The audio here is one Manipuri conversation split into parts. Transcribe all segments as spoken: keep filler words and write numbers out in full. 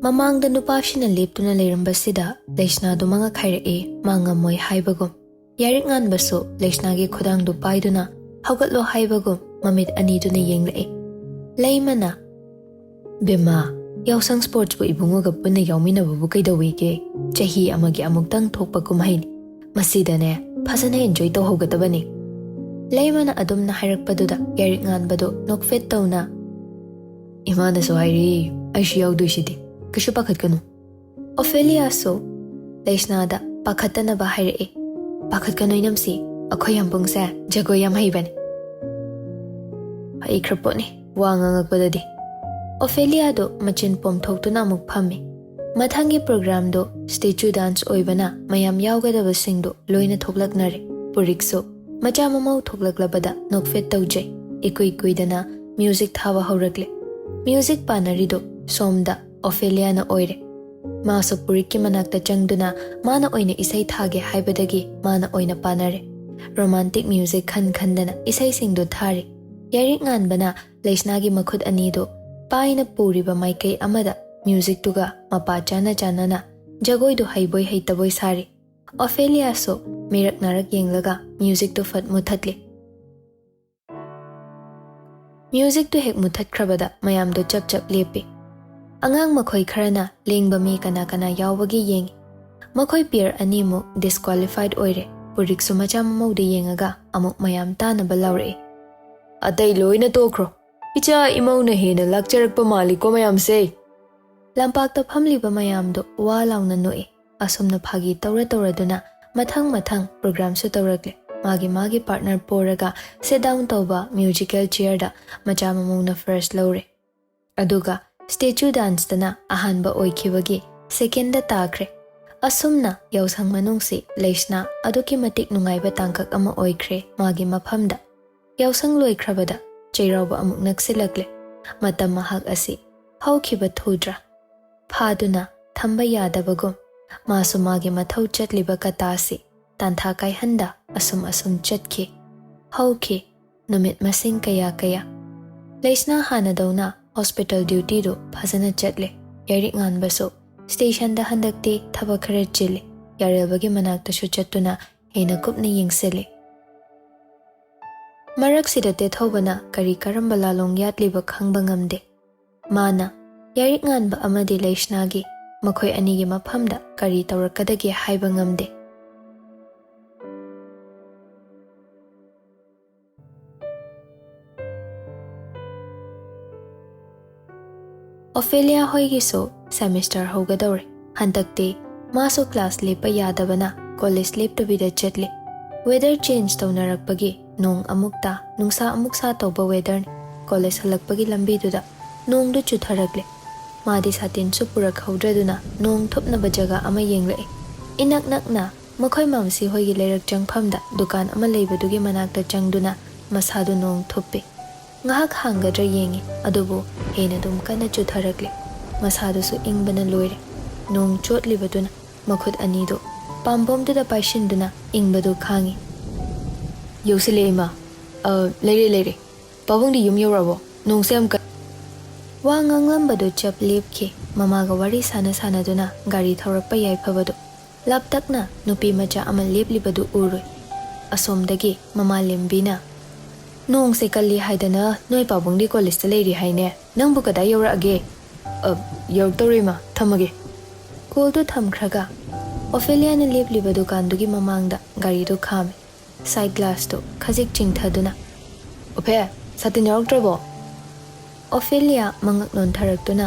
ꯃꯃꯥꯡꯗ ꯅꯨꯄꯥꯁꯤꯅ ꯂꯦꯞꯇꯨꯅ ꯂꯩꯔꯝꯕꯁꯤꯗ ꯂꯩꯁꯅꯥꯗꯨ ꯃꯉꯛ ꯍꯥꯏꯔꯛꯏ, ꯃꯥ ꯉꯝꯃꯣꯏ ꯍꯥꯏꯕꯒꯨꯝ꯫ ꯌꯥꯏꯔꯤꯛ ꯉꯥꯟꯕꯁꯨ ꯂꯩꯁꯅꯥꯒꯤ ꯈꯨꯗꯥꯡꯗꯨ ꯄꯥꯏꯗꯨꯅ ꯍꯧꯒꯠꯂꯣ ꯍꯥꯏꯕꯒꯨꯝ ꯃꯃꯤꯠ ꯑꯅꯤꯗꯨꯅ ꯌꯦꯡꯂꯛꯏ꯫ ꯂꯩꯃꯅ, "ꯕꯦꯝꯃ, ꯌꯥꯎꯁꯪ ꯁ꯭ꯄꯣꯔꯠꯁꯄꯨ ꯏꯕꯨꯡꯉꯣꯒ ꯄꯨꯟꯅ ꯌꯥꯎꯃꯤꯟꯅꯕꯕꯨ ꯀꯩꯗꯧꯋꯤꯒꯦ? ꯆꯍꯤ ꯑꯃꯒꯤ ꯑꯃꯨꯛꯇꯪ ꯊꯣꯛꯄ ꯀꯨꯝꯍꯩꯅꯤ꯫ ꯃꯁꯤꯗꯅꯦ ꯐꯖꯅ ꯑꯦꯟꯖꯣꯏ ꯇꯧꯍꯧꯒꯗꯕꯅꯤ꯫" ꯂꯩꯃꯅ ꯑꯗꯨꯝꯅ ꯍꯥꯏꯔꯛꯄꯗꯨꯗ ꯌꯥꯏꯔꯤꯛ ꯉꯥꯟꯕꯗꯨ ꯅꯣꯛꯐꯦꯠ ꯇꯧꯅ, "ꯏꯃꯥꯅꯁꯨ ꯍꯥꯏꯔꯤ, ꯑꯩꯁꯨ ꯌꯥꯎꯗꯣꯏꯁꯤꯗꯤ, ꯀꯩꯁꯨ ꯄꯥꯈꯠꯀꯅꯨ꯫" ꯑꯣꯐꯦꯂꯤꯌꯥꯁꯨ ꯂꯩꯁꯅꯥꯗ ꯄꯥꯈꯠꯇꯅꯕ ꯍꯥꯏꯔꯛꯏ, "ꯄꯥꯈꯠꯀꯅꯨ ꯏꯅꯝꯁꯤ, ꯑꯩꯈꯣꯏ ꯌꯥꯝꯕꯨꯡꯁꯦ ꯖꯒꯣꯏ ꯌꯥꯝ ꯍꯩꯕꯅꯤ꯫" ꯍꯩꯈ꯭ꯔ ꯄꯣꯠꯅꯤ ꯋꯥ ꯉꯥꯡꯉꯛꯄꯗꯗꯤ꯫ ꯑꯣꯐꯦꯂꯤꯌꯥꯗꯨ ꯃꯆꯤꯟ ꯄꯣꯝꯊꯣꯛꯇꯨꯅ ꯑꯃꯨꯛ ꯐꯝꯃꯤ꯫ ꯃꯊꯪꯒꯤ ꯄ꯭ꯔꯣꯒ꯭ꯔꯥꯝꯗꯨ ꯁ꯭ꯇꯦꯆꯨ ꯗꯥꯟꯁ ꯑꯣꯏꯕꯅ ꯃꯌꯥꯝ ꯌꯥꯎꯒꯗꯕꯁꯤꯡꯗꯨ ꯂꯣꯏꯅ ꯊꯣꯛꯂꯛꯅꯔꯦ꯫ ꯄꯨꯔꯤꯛꯁꯨ ꯃꯆꯥ ꯃꯃꯧ ꯊꯣꯛꯂꯛꯂꯕꯗ ꯅꯣꯛꯐꯦꯠ ꯇꯧꯖꯩ꯫ ꯏꯀꯨꯏ ꯀꯨꯏꯗꯅ ꯃ꯭ꯌꯨꯖꯤꯛ ꯊꯥꯕ ꯍꯧꯔꯛꯂꯦ꯫ ꯃ꯭ꯌꯨꯖꯤꯛ ꯄꯥꯟꯅꯔꯤꯗꯨ ꯁꯣꯝꯗ ꯑꯣꯐꯦꯂꯤꯌꯥꯅ ꯑꯣꯏꯔꯦ꯫ ꯃꯥꯁꯨ ꯄꯨꯔꯤꯛꯀꯤ ꯃꯅꯥꯛꯇ ꯆꯪꯗꯨꯅ ꯃꯥꯅ ꯑꯣꯏꯅ ꯏꯁꯩ ꯊꯥꯒꯦ ꯍꯥꯏꯕꯗꯒꯤ ꯃꯥꯅ ꯑꯣꯏꯅ ꯄꯥꯟꯅꯔꯦ꯫ ꯔꯣꯃꯥꯟꯇꯤꯛ ꯃ꯭ꯌꯨꯖꯤꯛ ꯈꯟ ꯈꯟꯗꯅ ꯏꯁꯩꯁꯤꯡꯗꯨ ꯊꯥꯔꯤ꯫ ꯌꯥꯏꯔꯤꯛ ꯉꯥꯟꯕꯅ ꯂꯩꯁꯅꯥꯒꯤ ꯃꯈꯨꯠ ꯑꯅꯤꯗꯨ ꯄꯥꯏꯅ ꯄꯨꯔꯤꯕ ꯃꯥꯏꯀꯩ ꯑꯃꯗ ꯃ꯭ꯌꯨꯖꯤꯛꯇꯨꯒ ꯃꯄꯥ ꯆꯥꯅ ꯆꯥꯅꯅ ꯖꯒꯣꯏꯗꯨ ꯍꯩꯕꯣꯏ ꯍꯩꯇꯕꯣꯏ ꯁꯥꯔꯤ꯫ ꯑꯣꯐꯦꯂꯤꯌꯥꯁꯨ ꯃꯤꯔꯛ ꯅꯥꯔꯛ ꯌꯦꯡꯂꯒ ꯃ꯭ꯌꯨꯖꯤꯛꯇꯨ ꯐꯠ ꯃꯨꯊꯠꯂꯤ꯫ ꯃ꯭ꯌꯨꯖꯤꯛꯇꯨ ꯍꯦꯛ ꯃꯨꯊꯠꯈ꯭ꯔꯕꯗ ꯃꯌꯥꯝꯗꯨ ꯆꯞ ꯆꯞ ꯂꯦꯞꯄꯤ꯫ ꯑꯉꯥꯡ ꯃꯈꯣꯏ ꯈꯔꯅ ꯂꯦꯡꯕ ꯃꯤ ꯀꯅꯥ ꯀꯅꯥ ꯌꯥꯎꯕꯒꯦ ꯌꯦꯡꯉꯤ꯫ ꯃꯈꯣꯏ ꯄꯤꯌꯔ ꯑꯅꯤꯃꯨꯛ ꯗꯤꯁꯀ꯭ꯋꯥꯂꯤꯐꯥꯏꯗ ꯑꯣꯏꯔꯦ꯫ ꯄꯨꯔꯤꯛꯁꯨ ꯃꯆꯥ ꯃꯃꯧꯗ ꯌꯦꯡꯉꯒ ꯑꯃꯨꯛ ꯃꯌꯥꯝ ꯇꯥꯅꯕ ꯂꯥꯎꯔꯛꯏ꯫ "ꯑꯇꯩ ꯂꯣꯏꯅ ꯇꯣꯛꯈ꯭ꯔꯣ꯫ ꯏꯆꯥ ꯏꯃꯧꯅ ꯍꯦꯟꯅ ꯂꯥꯛꯆꯔꯛꯄ ꯃꯥꯜꯂꯤꯀꯣ ꯃꯌꯥꯝꯁꯦ꯫" ꯂꯝꯄꯥꯛꯇ ꯐꯝꯂꯤꯕ ꯃꯌꯥꯝꯗꯨ ꯋꯥ ꯂꯥꯎꯅ ꯅꯣꯛꯏ꯫ ꯑꯁꯨꯝꯅ ꯐꯥꯒꯤ ꯇꯧꯔ ꯇꯧꯔꯗꯨꯅ ꯃꯊꯪ ꯃꯊꯪ ꯄ꯭ꯔꯣꯒ꯭ꯔꯥꯝꯁꯨ ꯇꯧꯔꯛꯂꯦ꯫ ꯃꯥꯒꯤ ꯃꯥꯒꯤ ꯄꯥꯔꯠꯅꯔ ꯄꯣꯔꯒ ꯁꯤꯠ ꯗꯥꯎꯟ ꯇꯧꯕ ꯃ꯭ꯌꯨꯖꯤꯀꯦꯜ ꯆꯤꯌꯔꯗ ꯃꯆꯥ ꯃꯃꯧꯅ ꯐꯥꯔꯁ ꯂꯧꯔꯦ꯫ ꯑꯗꯨꯒ ꯁ꯭ꯇꯦꯆꯨ ꯗꯥꯟꯁꯇꯅ ꯑꯍꯥꯟꯕ ꯑꯣꯏꯈꯤꯕꯒꯤ ꯁꯦꯀꯦꯟꯗ ꯇꯥꯈ꯭ꯔꯦ꯫ ꯑꯁꯨꯝꯅ ꯌꯥꯎꯁꯪ ꯃꯅꯨꯡꯁꯤ ꯂꯩꯁꯅꯥ ꯑꯗꯨꯛꯀꯤ ꯃꯇꯤꯛ ꯅꯨꯡꯉꯥꯏꯕ ꯇꯥꯡꯀꯛ ꯑꯃ ꯑꯣꯏꯈ꯭ꯔꯦ ꯃꯥꯒꯤ ꯃꯐꯝꯗ꯫ ꯌꯥꯎꯁꯪ ꯂꯣꯏꯈ꯭ꯔꯕꯗ ꯆꯩꯔꯥꯎꯕ ꯑꯃꯨꯛ ꯅꯛꯁꯤꯜꯂꯛꯂꯦ꯫ ꯃꯇꯝ ꯃꯍꯥꯛ ꯑꯁꯤ ꯍꯧꯈꯤꯕ ꯊꯨꯗ꯭ꯔꯥ? ꯐꯥꯗꯨꯅ ꯊꯝꯕ ꯌꯥꯗꯕꯒꯨꯝ ꯃꯥꯁꯨ ꯃꯥꯒꯤ ꯃꯊꯧ ꯆꯠꯂꯤꯕ ꯀꯇꯥꯁꯤ ꯇꯥꯟꯊꯥ ꯀꯥꯏꯍꯟꯗ ꯑꯁꯨꯝ ꯑꯁꯨꯝ ꯆꯠꯈꯤ꯫ ꯍꯧꯈꯤ ꯅꯨꯃꯤꯠ ꯃꯁꯤꯡ ꯀꯌꯥ ꯀꯌꯥ꯫ ꯂꯩꯁꯅꯥ ꯍꯥꯟꯅꯗꯧꯅ ꯍꯣꯁꯄꯤꯇꯥꯜ ꯗ꯭ꯌꯨꯇꯤꯗꯨ ꯐꯖꯅ ꯆꯠꯂꯦ꯫ ꯌꯥꯏꯔꯤꯛ ꯉꯥꯟꯕꯁꯨ ꯁ꯭ꯇꯦꯁꯟꯗ ꯍꯟꯗꯛꯇꯤ ꯊꯕꯛ ꯈꯔ ꯆꯤꯜꯂꯤ꯫ ꯌꯥꯔꯦꯜꯕꯒꯤ ꯃꯅꯥꯛꯇꯁꯨ ꯆꯠꯇꯨꯅ ꯍꯦꯟꯅ ꯀꯨꯞꯅ ꯌꯦꯡꯁꯤꯜꯂꯤ꯫ ꯃꯔꯛꯁꯤꯗ ꯇꯦꯊꯧꯕꯅ ꯀꯔꯤ ꯀꯔꯝꯕ ꯂꯥꯂꯣꯡ ꯌꯥꯠꯂꯤꯕ ꯈꯪꯕ ꯉꯝꯗꯦ꯫ ꯃꯥꯅ ꯌꯥꯏꯔꯤꯛ ꯉꯥꯟꯕ ꯑꯃꯗꯤ ꯂꯩꯁꯅꯥꯒꯤ ꯃꯈꯣꯏ ꯑꯅꯤꯒꯤ ꯃꯐꯝꯗ ꯀꯔꯤ ꯇꯧꯔꯛꯀꯗꯒꯦ ꯍꯥꯏꯕ ꯉꯝꯗꯦ꯫ Ophelia ꯍꯣꯏꯒꯤꯁꯨ semester ꯍꯧꯒꯗꯧꯔꯦ꯫ ꯍꯟꯗꯛꯇꯤ ꯃꯥꯁꯨ ꯀ꯭ꯂꯥꯁ ꯂꯦꯞꯄ ꯌꯥꯗꯕꯅ ꯀꯣꯂꯦꯖ ꯂꯦꯞꯇꯕꯤꯗ ꯆꯠꯂꯤ꯫ ꯋꯦꯗꯔ ꯆꯦꯟꯖ ꯇꯧꯅꯔꯛꯄꯒꯤ ꯅꯣꯡ ꯑꯃꯨꯛ ꯇꯥ, ꯅꯨꯡꯁꯥ ꯑꯃꯨꯛ ꯁꯥ ꯇꯧꯕ ꯋꯦꯗꯔꯅꯤ꯫ ꯀꯣꯂꯦꯖ ꯍꯜꯂꯛꯄꯒꯤ ꯂꯝꯕꯤꯗꯨꯗ ꯅꯣꯡꯗꯨ ꯆꯨꯊꯔꯛꯂꯦ꯫ ꯃꯥꯗꯤ ꯁꯥꯇꯤꯟꯁꯨ ꯄꯨꯔꯛꯍꯧꯗ꯭ꯔꯗꯨꯅ ꯅꯣꯡ ꯊꯨꯞꯅꯕ ꯖꯒꯥ ꯑꯃ ꯌꯦꯡꯂꯛꯏ꯫ ꯏꯅꯛ ꯅꯛꯅ ꯃꯈꯣꯏ ꯃꯥꯝꯁꯤ ꯍꯣꯏꯒꯤ ꯂꯩꯔꯛ ꯆꯪꯐꯝꯗ ꯗꯨꯀꯥꯟ ꯑꯃ ꯂꯩꯕꯗꯨꯒꯤ ꯃꯅꯥꯛꯇ ꯆꯪꯗꯨꯅ ꯃꯁꯥꯗꯨ ꯅꯣꯡ ꯊꯨꯞꯄꯤ꯫ ꯉꯥꯏꯍꯥꯛ ꯍꯥꯡꯒꯗ꯭ꯔꯥ ꯌꯦꯡꯉꯤ, ꯑꯗꯨꯕꯨ ꯍꯦꯟꯅ ꯑꯗꯨꯝ ꯀꯟꯅ ꯆꯨꯊꯔꯛꯂꯦ꯫ ꯃꯁꯥꯗꯨꯁꯨ ꯏꯪꯕꯅ ꯂꯣꯏꯔꯦ꯫ ꯅꯣꯡ ꯆꯣꯠꯂꯤꯕꯗꯨꯅ ꯃꯈꯨꯠ ꯑꯅꯤꯗꯨ ꯄꯥꯝꯕꯣꯝꯗꯨꯗ ꯄꯥꯏꯁꯤꯟꯗꯨꯅ ꯏꯪꯕꯗꯨ ꯈꯥꯡꯉꯤ꯫ "ꯌꯧꯁꯤꯜꯂꯦ ꯏꯃꯥ꯫ ꯑ, ꯂꯩꯔꯦ, ꯂꯩꯔꯦ꯫ ꯄꯥꯕꯨꯡꯗꯤ ꯌꯨꯝ ꯌꯧꯔꯛꯑꯕꯣ? ꯅꯣꯡꯁꯦ ꯌꯥꯝ ꯀꯟ-" ꯋꯥ ꯉꯥꯡꯂꯝꯕꯗꯨ ꯆꯞ ꯂꯦꯞꯈꯤ꯫ ꯃꯃꯥꯒ ꯋꯥꯔꯤ ꯁꯥꯟꯅ ꯁꯥꯟꯅꯗꯨꯅ ꯒꯥꯔꯤ ꯊꯧꯔꯛꯄ ꯌꯥꯏꯐꯕꯗꯨ꯫ ꯂꯥꯞꯇꯛꯅ ꯅꯨꯄꯤ ꯃꯆꯥ ꯑꯃ ꯂꯦꯞꯂꯤꯕꯗꯨ ꯎꯔꯨꯏ꯫ ꯑꯁꯣꯝꯗꯒꯤ ꯃꯃꯥ ꯂꯦꯝꯕꯤꯅ, "ꯅꯣꯡꯁꯦ ꯀꯜꯂꯤ ꯍꯥꯏꯗꯅ ꯅꯣꯏ ꯄꯥꯕꯨꯡꯗꯤ ꯀꯣꯂꯦꯖꯇ ꯂꯩꯔꯤ ꯍꯥꯏꯅꯦ꯫ ꯅꯪꯕꯨ ꯀꯗꯥꯏ ꯌꯧꯔꯛꯑꯒꯦ?" "ꯑ, ꯌꯧꯔꯛꯇꯧꯔꯦ ꯏꯃꯥ, ꯊꯝꯃꯒꯦ꯫" ꯀꯣꯜꯗꯨ ꯊꯝꯈ꯭ꯔꯒ ꯑꯣꯐꯦꯂꯤꯌꯥꯅ ꯂꯦꯞꯂꯤꯕ ꯗꯨꯀꯥꯟꯗꯨꯒꯤ ꯃꯃꯥꯡꯗ ꯒꯥꯔꯤꯗꯨ ꯈꯥꯝꯃꯤ꯫ ꯁꯥꯏꯠ ꯒ꯭ꯂꯥꯁꯇꯨ ꯈꯖꯤꯛ ꯆꯤꯡꯊꯗꯨꯅ, "ꯑꯣꯐꯦ, ꯁꯥꯇꯤꯟ ꯌꯥꯎꯔꯛꯇ꯭ꯔꯕꯣ?" ꯑꯣꯐꯦꯂꯤꯌꯥ ꯃꯉꯛ ꯅꯣꯟꯊꯔꯛꯇꯨꯅ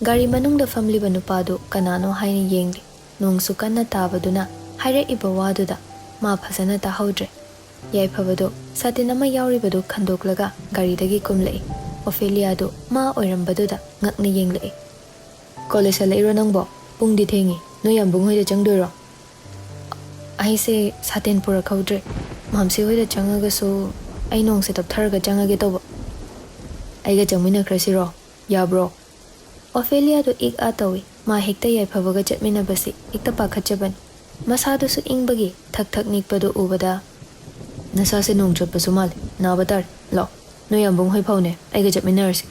ꯒꯥꯔꯤ ꯃꯅꯨꯡꯗ ꯐꯝꯂꯤꯕ ꯅꯨꯄꯥꯗꯨ ꯀꯅꯥꯅꯣ ꯍꯥꯏꯅ ꯌꯦꯡꯂꯤ꯫ ꯅꯣꯡꯁꯨ ꯀꯟꯅ ꯇꯥꯕꯗꯨꯅ ꯍꯥꯏꯔꯛꯏꯕ ꯋꯥꯗꯨꯗ ꯃꯥ ꯐꯖꯅ ꯇꯥꯍꯧꯗ꯭ꯔꯦ꯫ ꯌꯥꯏꯐꯕꯗꯨ ꯁꯥꯇꯤꯟ ꯑꯃ ꯌꯥꯎꯔꯤꯕꯗꯨ ꯈꯟꯗꯣꯛꯂꯒ ꯒꯥꯔꯤꯗꯒꯤ ꯀꯨꯝꯂꯛꯏ꯫ ꯑꯣꯐꯦꯂꯤꯌꯥꯗꯨ ꯃꯥ ꯑꯣꯏꯔꯝꯕꯗꯨꯗ ꯉꯛꯅ ꯌꯦꯡꯂꯛꯏ꯫ "ꯀꯣꯂꯦꯖ ꯍꯜꯂꯛꯏꯔꯣ ꯅꯪꯕꯣ? ꯄꯨꯡꯗꯤ ꯊꯦꯡꯉꯤ꯫ ꯅꯣꯏ ꯌꯥꯝꯕꯨꯡ ꯍꯣꯏꯗ ꯆꯪꯗꯣꯏꯔꯣ?" "ꯑꯩꯁꯦ ꯁꯥꯇꯤꯟ ꯄꯨꯔꯛꯍꯧꯗ꯭ꯔꯦ꯫ ꯃꯥꯝꯁꯤ ꯍꯣꯏꯗ ꯆꯪꯉꯒꯁꯨ ꯑꯩ ꯅꯣꯡꯁꯦ ꯇꯞꯊꯔꯒ ꯆꯪꯉꯒꯦ ꯇꯧꯕ꯫" "ꯑꯩꯒ ꯆꯪꯃꯤꯟꯅꯈ꯭ꯔꯁꯤꯔꯣ? ꯌꯥꯕ꯭ꯔꯣ?" ꯑꯣꯐꯦꯂꯤꯌꯥꯗꯨ ꯏꯛ ꯑꯥ ꯇꯧꯏ꯫ ꯃꯥ ꯍꯦꯛꯇ ꯌꯥꯏꯐꯕꯒ ꯆꯠꯃꯤꯟꯅꯕꯁꯤ ꯍꯦꯛꯇ ꯄꯥꯈꯠꯆꯕꯅꯤ꯫ ꯃꯁꯥꯗꯨꯁꯨ ꯏꯪꯕꯒꯤ ꯊꯛ ꯊꯛ ꯅꯤꯛꯄꯗꯨ ꯎꯕꯗ, "ꯅꯁꯥꯁꯦ ꯅꯣꯡ ꯆꯣꯠꯄꯁꯨ ꯃꯥꯜꯂꯦ, ꯅꯥꯕ ꯇꯥꯔꯦ꯫ ꯂꯥꯛꯑꯣ, ꯅꯣꯏ ꯌꯥꯝꯕꯨꯡ ꯍꯣꯏ ꯐꯥꯎꯅꯦ ꯑꯩꯒ ꯆꯠꯃꯤꯟꯅꯔꯁꯤ꯫"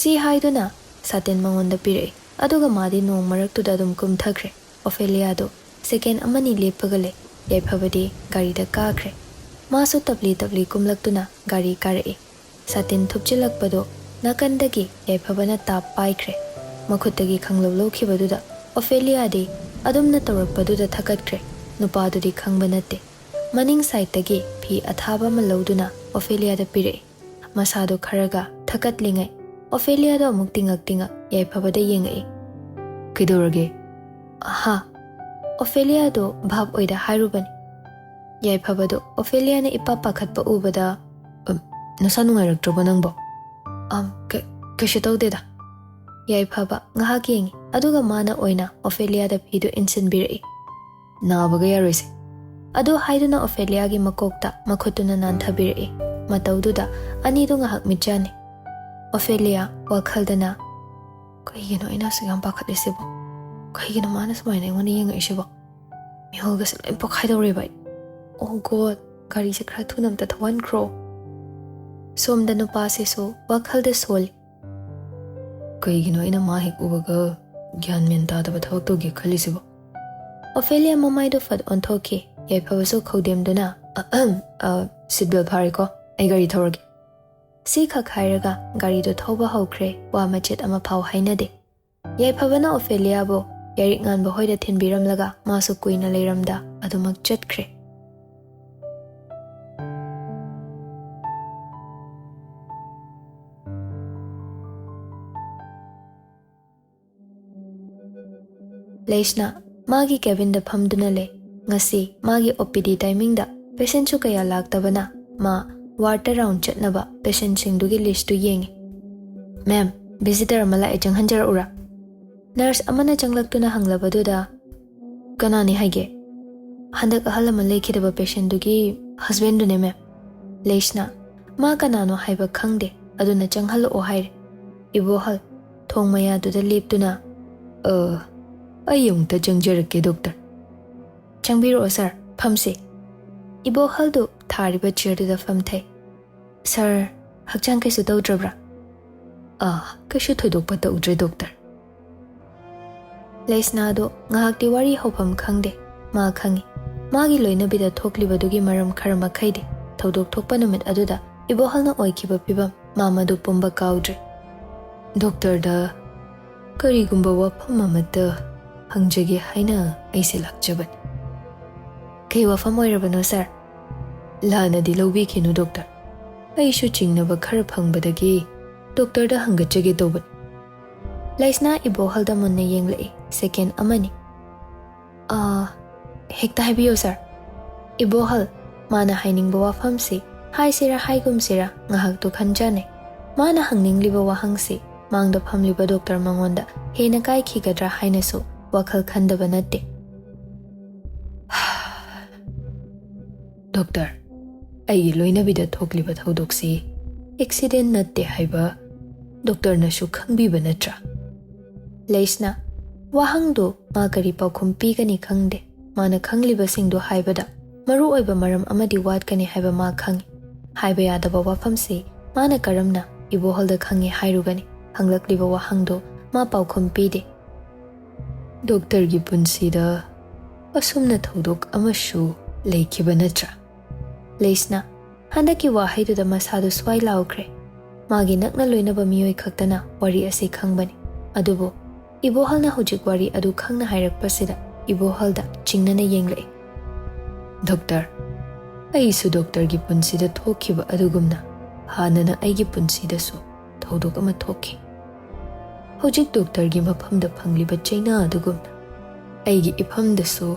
ꯁꯤ ꯍꯥꯏꯗꯨꯅ ꯁꯥꯇꯤꯟ ꯃꯉꯣꯟꯗ ꯄꯤꯔꯛꯏ꯫ ꯑꯗꯨꯒ ꯃꯥꯗꯤ ꯅꯣꯡ ꯃꯔꯛꯇꯨꯗ ꯑꯗꯨꯝ ꯀꯨꯝꯊꯈ꯭ꯔꯦ꯫ ꯑꯣꯐꯦꯂꯤꯌꯥꯗꯣ ꯁꯦꯀꯦꯟ ꯑꯃꯅꯤ ꯂꯦꯞꯄꯒ ꯂꯩ꯫ ꯌꯥꯏꯐꯕꯗꯤ ꯒꯥꯔꯤꯗ ꯀꯥꯈ꯭ꯔꯦ꯫ ꯃꯥꯁꯨ ꯇꯞꯂꯤ ꯇꯞꯂꯤ ꯀꯨꯝꯂꯛꯇꯨꯅ ꯒꯥꯔꯤ ꯀꯥꯔꯛꯏ꯫ ꯁꯥꯇꯤꯟ ꯊꯨꯞꯆꯤꯜꯂꯛꯄꯗꯣ ꯅꯥꯀꯟꯗꯒꯤ ꯌꯥꯏꯐꯕꯅ ꯇꯥꯞ ꯄꯥꯏꯈ꯭ꯔꯦ꯫ ꯃꯈꯨꯠꯇꯒꯤ ꯈꯪꯂꯧ ꯂꯧꯈꯤꯕꯗꯨꯗ ꯑꯣꯐꯦꯂꯤꯌꯥꯗꯤ ꯑꯗꯨꯝꯅ ꯇꯧꯔꯛꯄꯗꯨꯗ ꯊꯀꯠꯈ꯭ꯔꯦ꯫ ꯅꯨꯄꯥꯗꯨꯗꯤ ꯈꯪꯕ ꯅꯠꯇꯦ꯫ ꯃꯅꯤꯡ ꯁꯥꯏꯠꯇꯒꯤ ꯐꯤ ꯑꯊꯥꯕ ꯑꯃ ꯂꯧꯗꯨꯅ ꯑꯣꯐꯦꯂꯤꯌꯥꯗ ꯄꯤꯔꯛꯏ꯫ ꯃꯁꯥꯗꯣ ꯈꯔꯒ ꯊꯀꯠꯂꯤꯉꯩ ꯑꯣꯐꯦꯂꯤꯌꯥꯗꯣ ꯑꯃꯨꯛ ꯇꯤꯡꯉꯛ ꯇꯤꯡꯉꯛ ꯌꯥꯏꯐꯕꯗ ꯌꯦꯡꯉꯛꯏ꯫ "ꯀꯩꯗꯧꯔꯒꯦ?" "ꯑꯍꯥ꯫" ꯑꯣꯐꯦꯂꯤꯌꯥꯗꯣ ꯚꯥꯞ ꯑꯣꯏꯗ ꯍꯥꯏꯔꯨꯕꯅꯤ꯫ ꯌꯥꯏꯐꯕꯗꯣ ꯑꯣꯐꯦꯂꯤꯌꯥꯅ ꯏꯄꯥ ꯄꯥꯈꯠꯄ ꯎꯕꯗ, "ꯑꯝ, ꯅꯁꯥ ꯅꯨꯡꯉꯥꯏꯔꯛꯇ꯭ꯔꯕꯣ ꯅꯪꯕꯣ?" "ꯑꯝ, ꯀ-, ꯀꯩꯁꯨ ꯇꯧꯗꯦꯗ꯫" ꯌꯥꯏꯐꯕ ꯉꯥꯏꯍꯥꯛ ꯌꯦꯡꯉꯤ, ꯑꯗꯨꯒ ꯃꯥꯅ ꯑꯣꯏꯅ ꯑꯣꯐꯦꯂꯤꯌꯥꯗ ꯐꯤꯗꯨ ꯏꯟꯁꯤꯟꯕꯤꯔꯛꯏ꯫ "ꯅꯥꯕꯒ ꯌꯥꯔꯣꯏꯁꯦ꯫" ꯑꯗꯨ ꯍꯥꯏꯗꯨꯅ ꯑꯣꯐꯦꯂꯤꯌꯥꯒꯤ ꯃꯀꯣꯛꯇ ꯃꯈꯨꯠꯇꯨꯅ ꯅꯥꯟꯊꯕꯤꯔꯛꯏ꯫ ꯃꯇꯧꯗꯨꯗ ꯑꯅꯤꯗꯨ ꯉꯥꯏꯍꯥꯛ ꯃꯤꯠꯆꯥꯟꯅꯩ꯫ ꯑꯣꯐꯦꯂꯤꯌꯥ ꯋꯥꯈꯜꯗꯅ, "ꯀꯩꯒꯤꯅꯣ ꯑꯩꯅ ꯑꯁꯨꯛ ꯌꯥꯝ ꯄꯥꯈꯠꯂꯤꯁꯤꯕꯣ? ꯀꯩꯒꯤꯅꯣ ꯃꯥꯅ ꯁꯨꯃꯥꯏꯅ ꯑꯩꯉꯣꯟꯗ ꯌꯦꯡꯉꯛꯏꯁꯤꯕꯣ? ꯃꯤꯍꯨꯜꯒꯁꯦ ꯂꯣꯏ ꯄꯣꯛꯈꯥꯏꯗꯧꯔꯦꯕ ꯑꯩ꯫ ꯑꯣ ꯒꯣꯗ, ꯒꯥꯔꯤꯁꯦ ꯈꯔ ꯊꯨꯅ ꯑꯝꯇ ꯊꯧꯍꯟꯈ꯭ꯔꯣ꯫" ꯁꯣꯝꯗ ꯅꯨꯄꯥꯁꯤꯁꯨ ꯋꯥꯈꯜꯗ ꯁꯣꯜꯂꯤ꯫ "ꯀꯩꯒꯤꯅꯣ ꯑꯩꯅ ꯃꯥ ꯍꯦꯛ ꯎꯕꯒ ꯒ꯭ꯌꯥꯟ ꯃꯦꯟ ꯇꯥꯗꯕ ꯊꯕꯛ ꯇꯧꯒꯦ ꯈꯜꯂꯤꯁꯤꯕꯣ?" ꯑꯣꯐꯦꯂꯤꯌꯥ ꯃꯃꯥꯏꯗꯣ ꯐꯠ ꯑꯣꯟꯊꯣꯛꯈꯤ꯫ ꯌꯥꯏꯐꯕꯁꯨ ꯈꯧꯗꯦꯝꯗꯨꯅ, "ꯑꯍꯝ, ꯑ, ꯁꯤꯠ ꯕꯦꯜ ꯐꯥꯔꯦꯀꯣ, ꯑꯩ ꯒꯥꯔꯤ ꯊꯧꯔꯒꯦ꯫" ꯁꯤꯈꯛ ꯍꯥꯏꯔꯒ ꯒꯥꯔꯤꯗꯣ ꯊꯧꯕ ꯍꯧꯈ꯭ꯔꯦ꯫ ꯋꯥ ꯃꯆꯦꯠ ꯑꯃ ꯐꯥꯎ ꯍꯥꯏꯅꯗꯦ꯫ ꯌꯥꯏꯐꯕꯅ ꯑꯣꯐꯦꯂꯤꯌꯥꯕꯨ ꯌꯥꯏꯔꯤꯛ ꯉꯥꯟꯕ ꯍꯣꯏꯗ ꯊꯤꯟꯕꯤꯔꯝꯂꯒ ꯃꯥꯁꯨ ꯀꯨꯏꯅ ꯂꯩꯔꯝꯗ ꯑꯗꯨꯃꯛ ꯆꯠꯈ꯭ꯔꯦ꯫ ꯂꯩꯁꯅꯥ ꯃꯥꯒꯤ ꯀꯦꯕꯤꯟꯗ ꯐꯝꯗꯨꯅ ꯂꯩ꯫ ꯉꯁꯤ ꯃꯥꯒꯤ ꯑꯣ ꯄꯤ ꯗꯤ ꯇꯥꯏꯃꯤꯡꯗ ꯄꯦꯁꯦꯟꯁꯨ ꯀꯌꯥ ꯂꯥꯛꯇꯕꯅ ꯃꯥ ꯋꯥꯔꯗꯇ ꯔꯥꯎꯟ ꯆꯠꯅꯕ ꯄꯦꯁꯦꯟꯁꯤꯡꯗꯨꯒꯤ ꯂꯤꯁꯇꯨ ꯌꯦꯡꯉꯤ꯫ "ꯃꯦꯝ, ꯚꯤꯖꯤꯇꯔ ꯑꯃ ꯂꯥꯛꯑꯦ, ꯆꯪꯍꯟꯖꯔꯛꯎꯔꯥ?" ꯅꯔꯁ ꯑꯃꯅ ꯆꯪꯂꯛꯇꯨꯅ ꯍꯪꯂꯕꯗꯨꯗ, "ꯀꯅꯥꯅꯤ ꯍꯥꯏꯒꯦ?" "ꯍꯟꯗꯛ ꯑꯍꯜ ꯑꯃ ꯂꯩꯈꯤꯗꯕ ꯄꯦꯁꯦꯟꯗꯨꯒꯤ ꯍꯁꯕꯦꯟꯗꯨꯅꯦ, ꯃꯦꯝ꯫" ꯂꯩꯁꯅꯥ ꯃꯥ ꯀꯅꯥꯅꯣ ꯍꯥꯏꯕ ꯈꯪꯗꯦ, ꯑꯗꯨꯅ ꯆꯪꯍꯜꯂꯛꯑꯣ ꯍꯥꯏꯔꯦ꯫ ꯏꯕꯣꯍꯜ ꯊꯣꯡ ꯃꯌꯥꯗꯨꯗ ꯂꯦꯞꯇꯨꯅ, "ꯑ, ꯑꯩ ꯑꯃꯨꯛꯇ ꯆꯪꯖꯔꯛꯀꯦ, ꯗꯣꯛꯇꯔ꯫" "ꯆꯪꯕꯤꯔꯛꯑꯣ ꯁꯥꯔ, ꯐꯝꯁꯤ꯫" ꯏꯕꯣꯍꯜꯗꯨ ꯊꯥꯔꯤꯕ ꯆꯤꯌꯔꯗꯨꯗ ꯐꯝꯊꯩ꯫ "ꯁꯥꯔ, ꯍꯛꯆꯥꯡ ꯀꯩꯁꯨ ꯇꯧꯗ꯭ꯔꯕ꯭ꯔꯥ?" ꯑꯥ, ꯀꯩꯁꯨ ꯊꯣꯏꯗꯣꯛꯄ ꯇꯧꯗ꯭ꯔꯦ, ꯗꯣꯛꯇꯔ꯫ ꯂꯩꯁꯅꯥꯗꯣ ꯉꯥꯏꯍꯥꯛꯇꯤ ꯋꯥꯔꯤ ꯍꯧꯐꯝ ꯈꯪꯗꯦ꯫ ꯃꯥ ꯈꯪꯏ, ꯃꯥꯒꯤ ꯂꯣꯏꯅꯕꯤꯗ ꯊꯣꯛꯂꯤꯕꯗꯨꯒꯤ ꯃꯔꯝ ꯈꯔ ꯃꯈꯩꯗꯤ ꯊꯧꯗꯣꯛ ꯊꯣꯛꯄ ꯅꯨꯃꯤꯠ ꯑꯗꯨꯗ ꯏꯕꯣꯍꯜꯅ ꯑꯣꯏꯈꯤꯕ ꯐꯤꯕꯝ ꯃꯥ ꯃꯗꯨ ꯄꯨꯝꯕ ꯀꯥꯎꯗ꯭ꯔꯦ꯫ "ꯗꯣꯛꯇꯔꯗ ꯀꯔꯤꯒꯨꯝꯕ ꯋꯥꯐꯝ ꯑꯃꯠꯇ ꯍꯪꯖꯒꯦ ꯍꯥꯏꯅ ꯑꯩꯁꯦ ꯂꯥꯛꯆꯕꯅꯤ꯫" "ꯀꯩ ꯋꯥꯐꯝ ꯑꯣꯏꯔꯕꯅꯣ, ꯁꯥꯔ?" "ꯂꯥꯟꯅꯗꯤ ꯂꯧꯕꯤꯈꯤꯅꯨ, ꯗꯣꯛꯇꯔ꯫ ꯑꯩꯁꯨ ꯆꯤꯡꯅꯕ ꯈꯔ ꯐꯪꯕꯗꯒꯤ ꯗꯣꯛꯇꯔꯗ ꯍꯪꯒꯠꯆꯒꯦ ꯇꯧꯕꯅꯤ꯫" ꯂꯩꯁꯅꯥ ꯏꯕꯣꯍꯜꯗ ꯃꯨꯟꯅ ꯌꯦꯡꯂꯛꯏ꯫ ꯁꯦꯀꯦꯟ ꯑꯃꯅꯤ꯫ "ꯑꯥ, ꯍꯦꯛꯇ ꯍꯥꯏꯕꯤꯌꯨ, ꯁꯥꯔ꯫" "ꯏꯕꯣꯍꯜ, ꯃꯥꯅ ꯍꯥꯏꯅꯤꯡꯕ ꯋꯥꯐꯝꯁꯤ ꯍꯥꯏꯁꯤꯔꯥ ꯍꯥꯏꯒꯨꯝꯁꯤꯔꯥ ꯉꯥꯏꯍꯥꯛꯇꯨ ꯈꯟꯖꯅꯩ꯫ ꯃꯥꯅ ꯍꯪꯅꯤꯡꯂꯤꯕ ꯋꯥꯍꯪꯁꯤ ꯃꯥꯡꯗ ꯐꯝꯂꯤꯕ ꯗꯣꯛꯇꯔ ꯃꯉꯣꯟꯗ ꯍꯦꯟꯅ ꯀꯥꯏꯈꯤꯒꯗ꯭ꯔꯥ ꯍꯥꯏꯅꯁꯨ ꯋꯥꯈꯜ ꯈꯟꯗꯕ ꯅꯠꯇꯦ꯫" "ꯗꯣꯛꯇꯔ, ꯑꯩꯒꯤ ꯂꯣꯏꯅꯕꯤꯗ ꯊꯣꯛꯂꯤꯕ ꯊꯧꯗꯣꯛꯁꯤ ꯑꯦꯛꯁꯤꯗꯦꯟ ꯅꯠꯇꯦ ꯍꯥꯏꯕ ꯗꯣꯛꯇꯔꯅꯁꯨ ꯈꯪꯕꯤꯕ ꯅꯠꯇ꯭ꯔꯥ?" ꯂꯩꯁꯅꯥ, ꯋꯥꯍꯪꯗꯨ ꯃꯥ ꯀꯔꯤ ꯄꯥꯎꯈꯨꯝ ꯄꯤꯒꯅꯤ ꯈꯪꯗꯦ꯫ ꯃꯥꯅ ꯈꯪꯂꯤꯕꯁꯤꯡꯗꯨ ꯍꯥꯏꯕꯗ ꯃꯔꯨ ꯑꯣꯏꯕ ꯃꯔꯝ ꯑꯃꯗꯤ ꯋꯥꯠꯀꯅꯤ ꯍꯥꯏꯕ ꯃꯥ ꯈꯪꯏ꯫ ꯍꯥꯏꯕ ꯌꯥꯗꯕ ꯋꯥꯐꯝꯁꯤ ꯃꯥꯅ ꯀꯔꯝꯅ ꯏꯕꯣꯍꯜꯗ ꯈꯪꯏ ꯍꯥꯏꯔꯨꯒꯅꯤ? ꯍꯪꯂꯛꯂꯤꯕ ꯋꯥꯍꯪꯗꯨ ꯃꯥ ꯄꯥꯎꯈꯨꯝ ꯄꯤꯗꯦ꯫ "ꯗꯣꯛꯇꯔꯒꯤ ꯄꯨꯟꯁꯤꯗ ꯑꯁꯨꯝꯅ ꯊꯧꯗꯣꯛ ꯑꯃꯁꯨ ꯂꯩꯈꯤꯕ ꯅꯠꯇ꯭ꯔꯥ?" ꯂꯩꯁꯅꯥ, ꯍꯟꯗꯛꯀꯤ ꯋꯥꯍꯩꯗꯨꯗ ꯃꯁꯥꯗꯨ ꯁ꯭ꯋꯥꯏ ꯂꯥꯎꯈ꯭ꯔꯦ꯫ ꯃꯥꯒꯤ ꯅꯛꯅ ꯂꯣꯏꯅꯕ ꯃꯤꯑꯣꯏ ꯈꯛꯇꯅ ꯋꯥꯔꯤ ꯑꯁꯤ ꯈꯪꯕꯅꯤ꯫ ꯑꯗꯨꯕꯨ ꯏꯕꯣꯍꯜꯅ ꯍꯧꯖꯤꯛ ꯋꯥꯔꯤ ꯑꯗꯨ ꯈꯪꯅ ꯍꯥꯏꯔꯛꯄꯁꯤꯗ ꯏꯕꯣꯍꯜꯗ ꯆꯤꯡꯅꯅ ꯌꯦꯡꯂꯛꯏ꯫ "ꯗꯣꯛꯇꯔ, ꯑꯩꯁꯨ ꯗꯣꯛꯇꯔꯒꯤ ꯄꯨꯟꯁꯤꯗ ꯊꯣꯛꯈꯤꯕ ꯑꯗꯨꯒꯨꯝꯅ ꯍꯥꯟꯅꯅ ꯑꯩꯒꯤ ꯄꯨꯟꯁꯤꯗꯁꯨ ꯊꯧꯗꯣꯛ ꯑꯃ ꯊꯣꯛꯈꯤ꯫ ꯍꯧꯖꯤꯛ ꯗꯣꯛꯇꯔꯒꯤ ꯃꯐꯝꯗ ꯐꯪꯂꯤꯕ ꯆꯩꯅꯥ ꯑꯗꯨꯒꯨꯝꯅ ꯑꯩꯒꯤ ꯏꯐꯝꯗꯁꯨ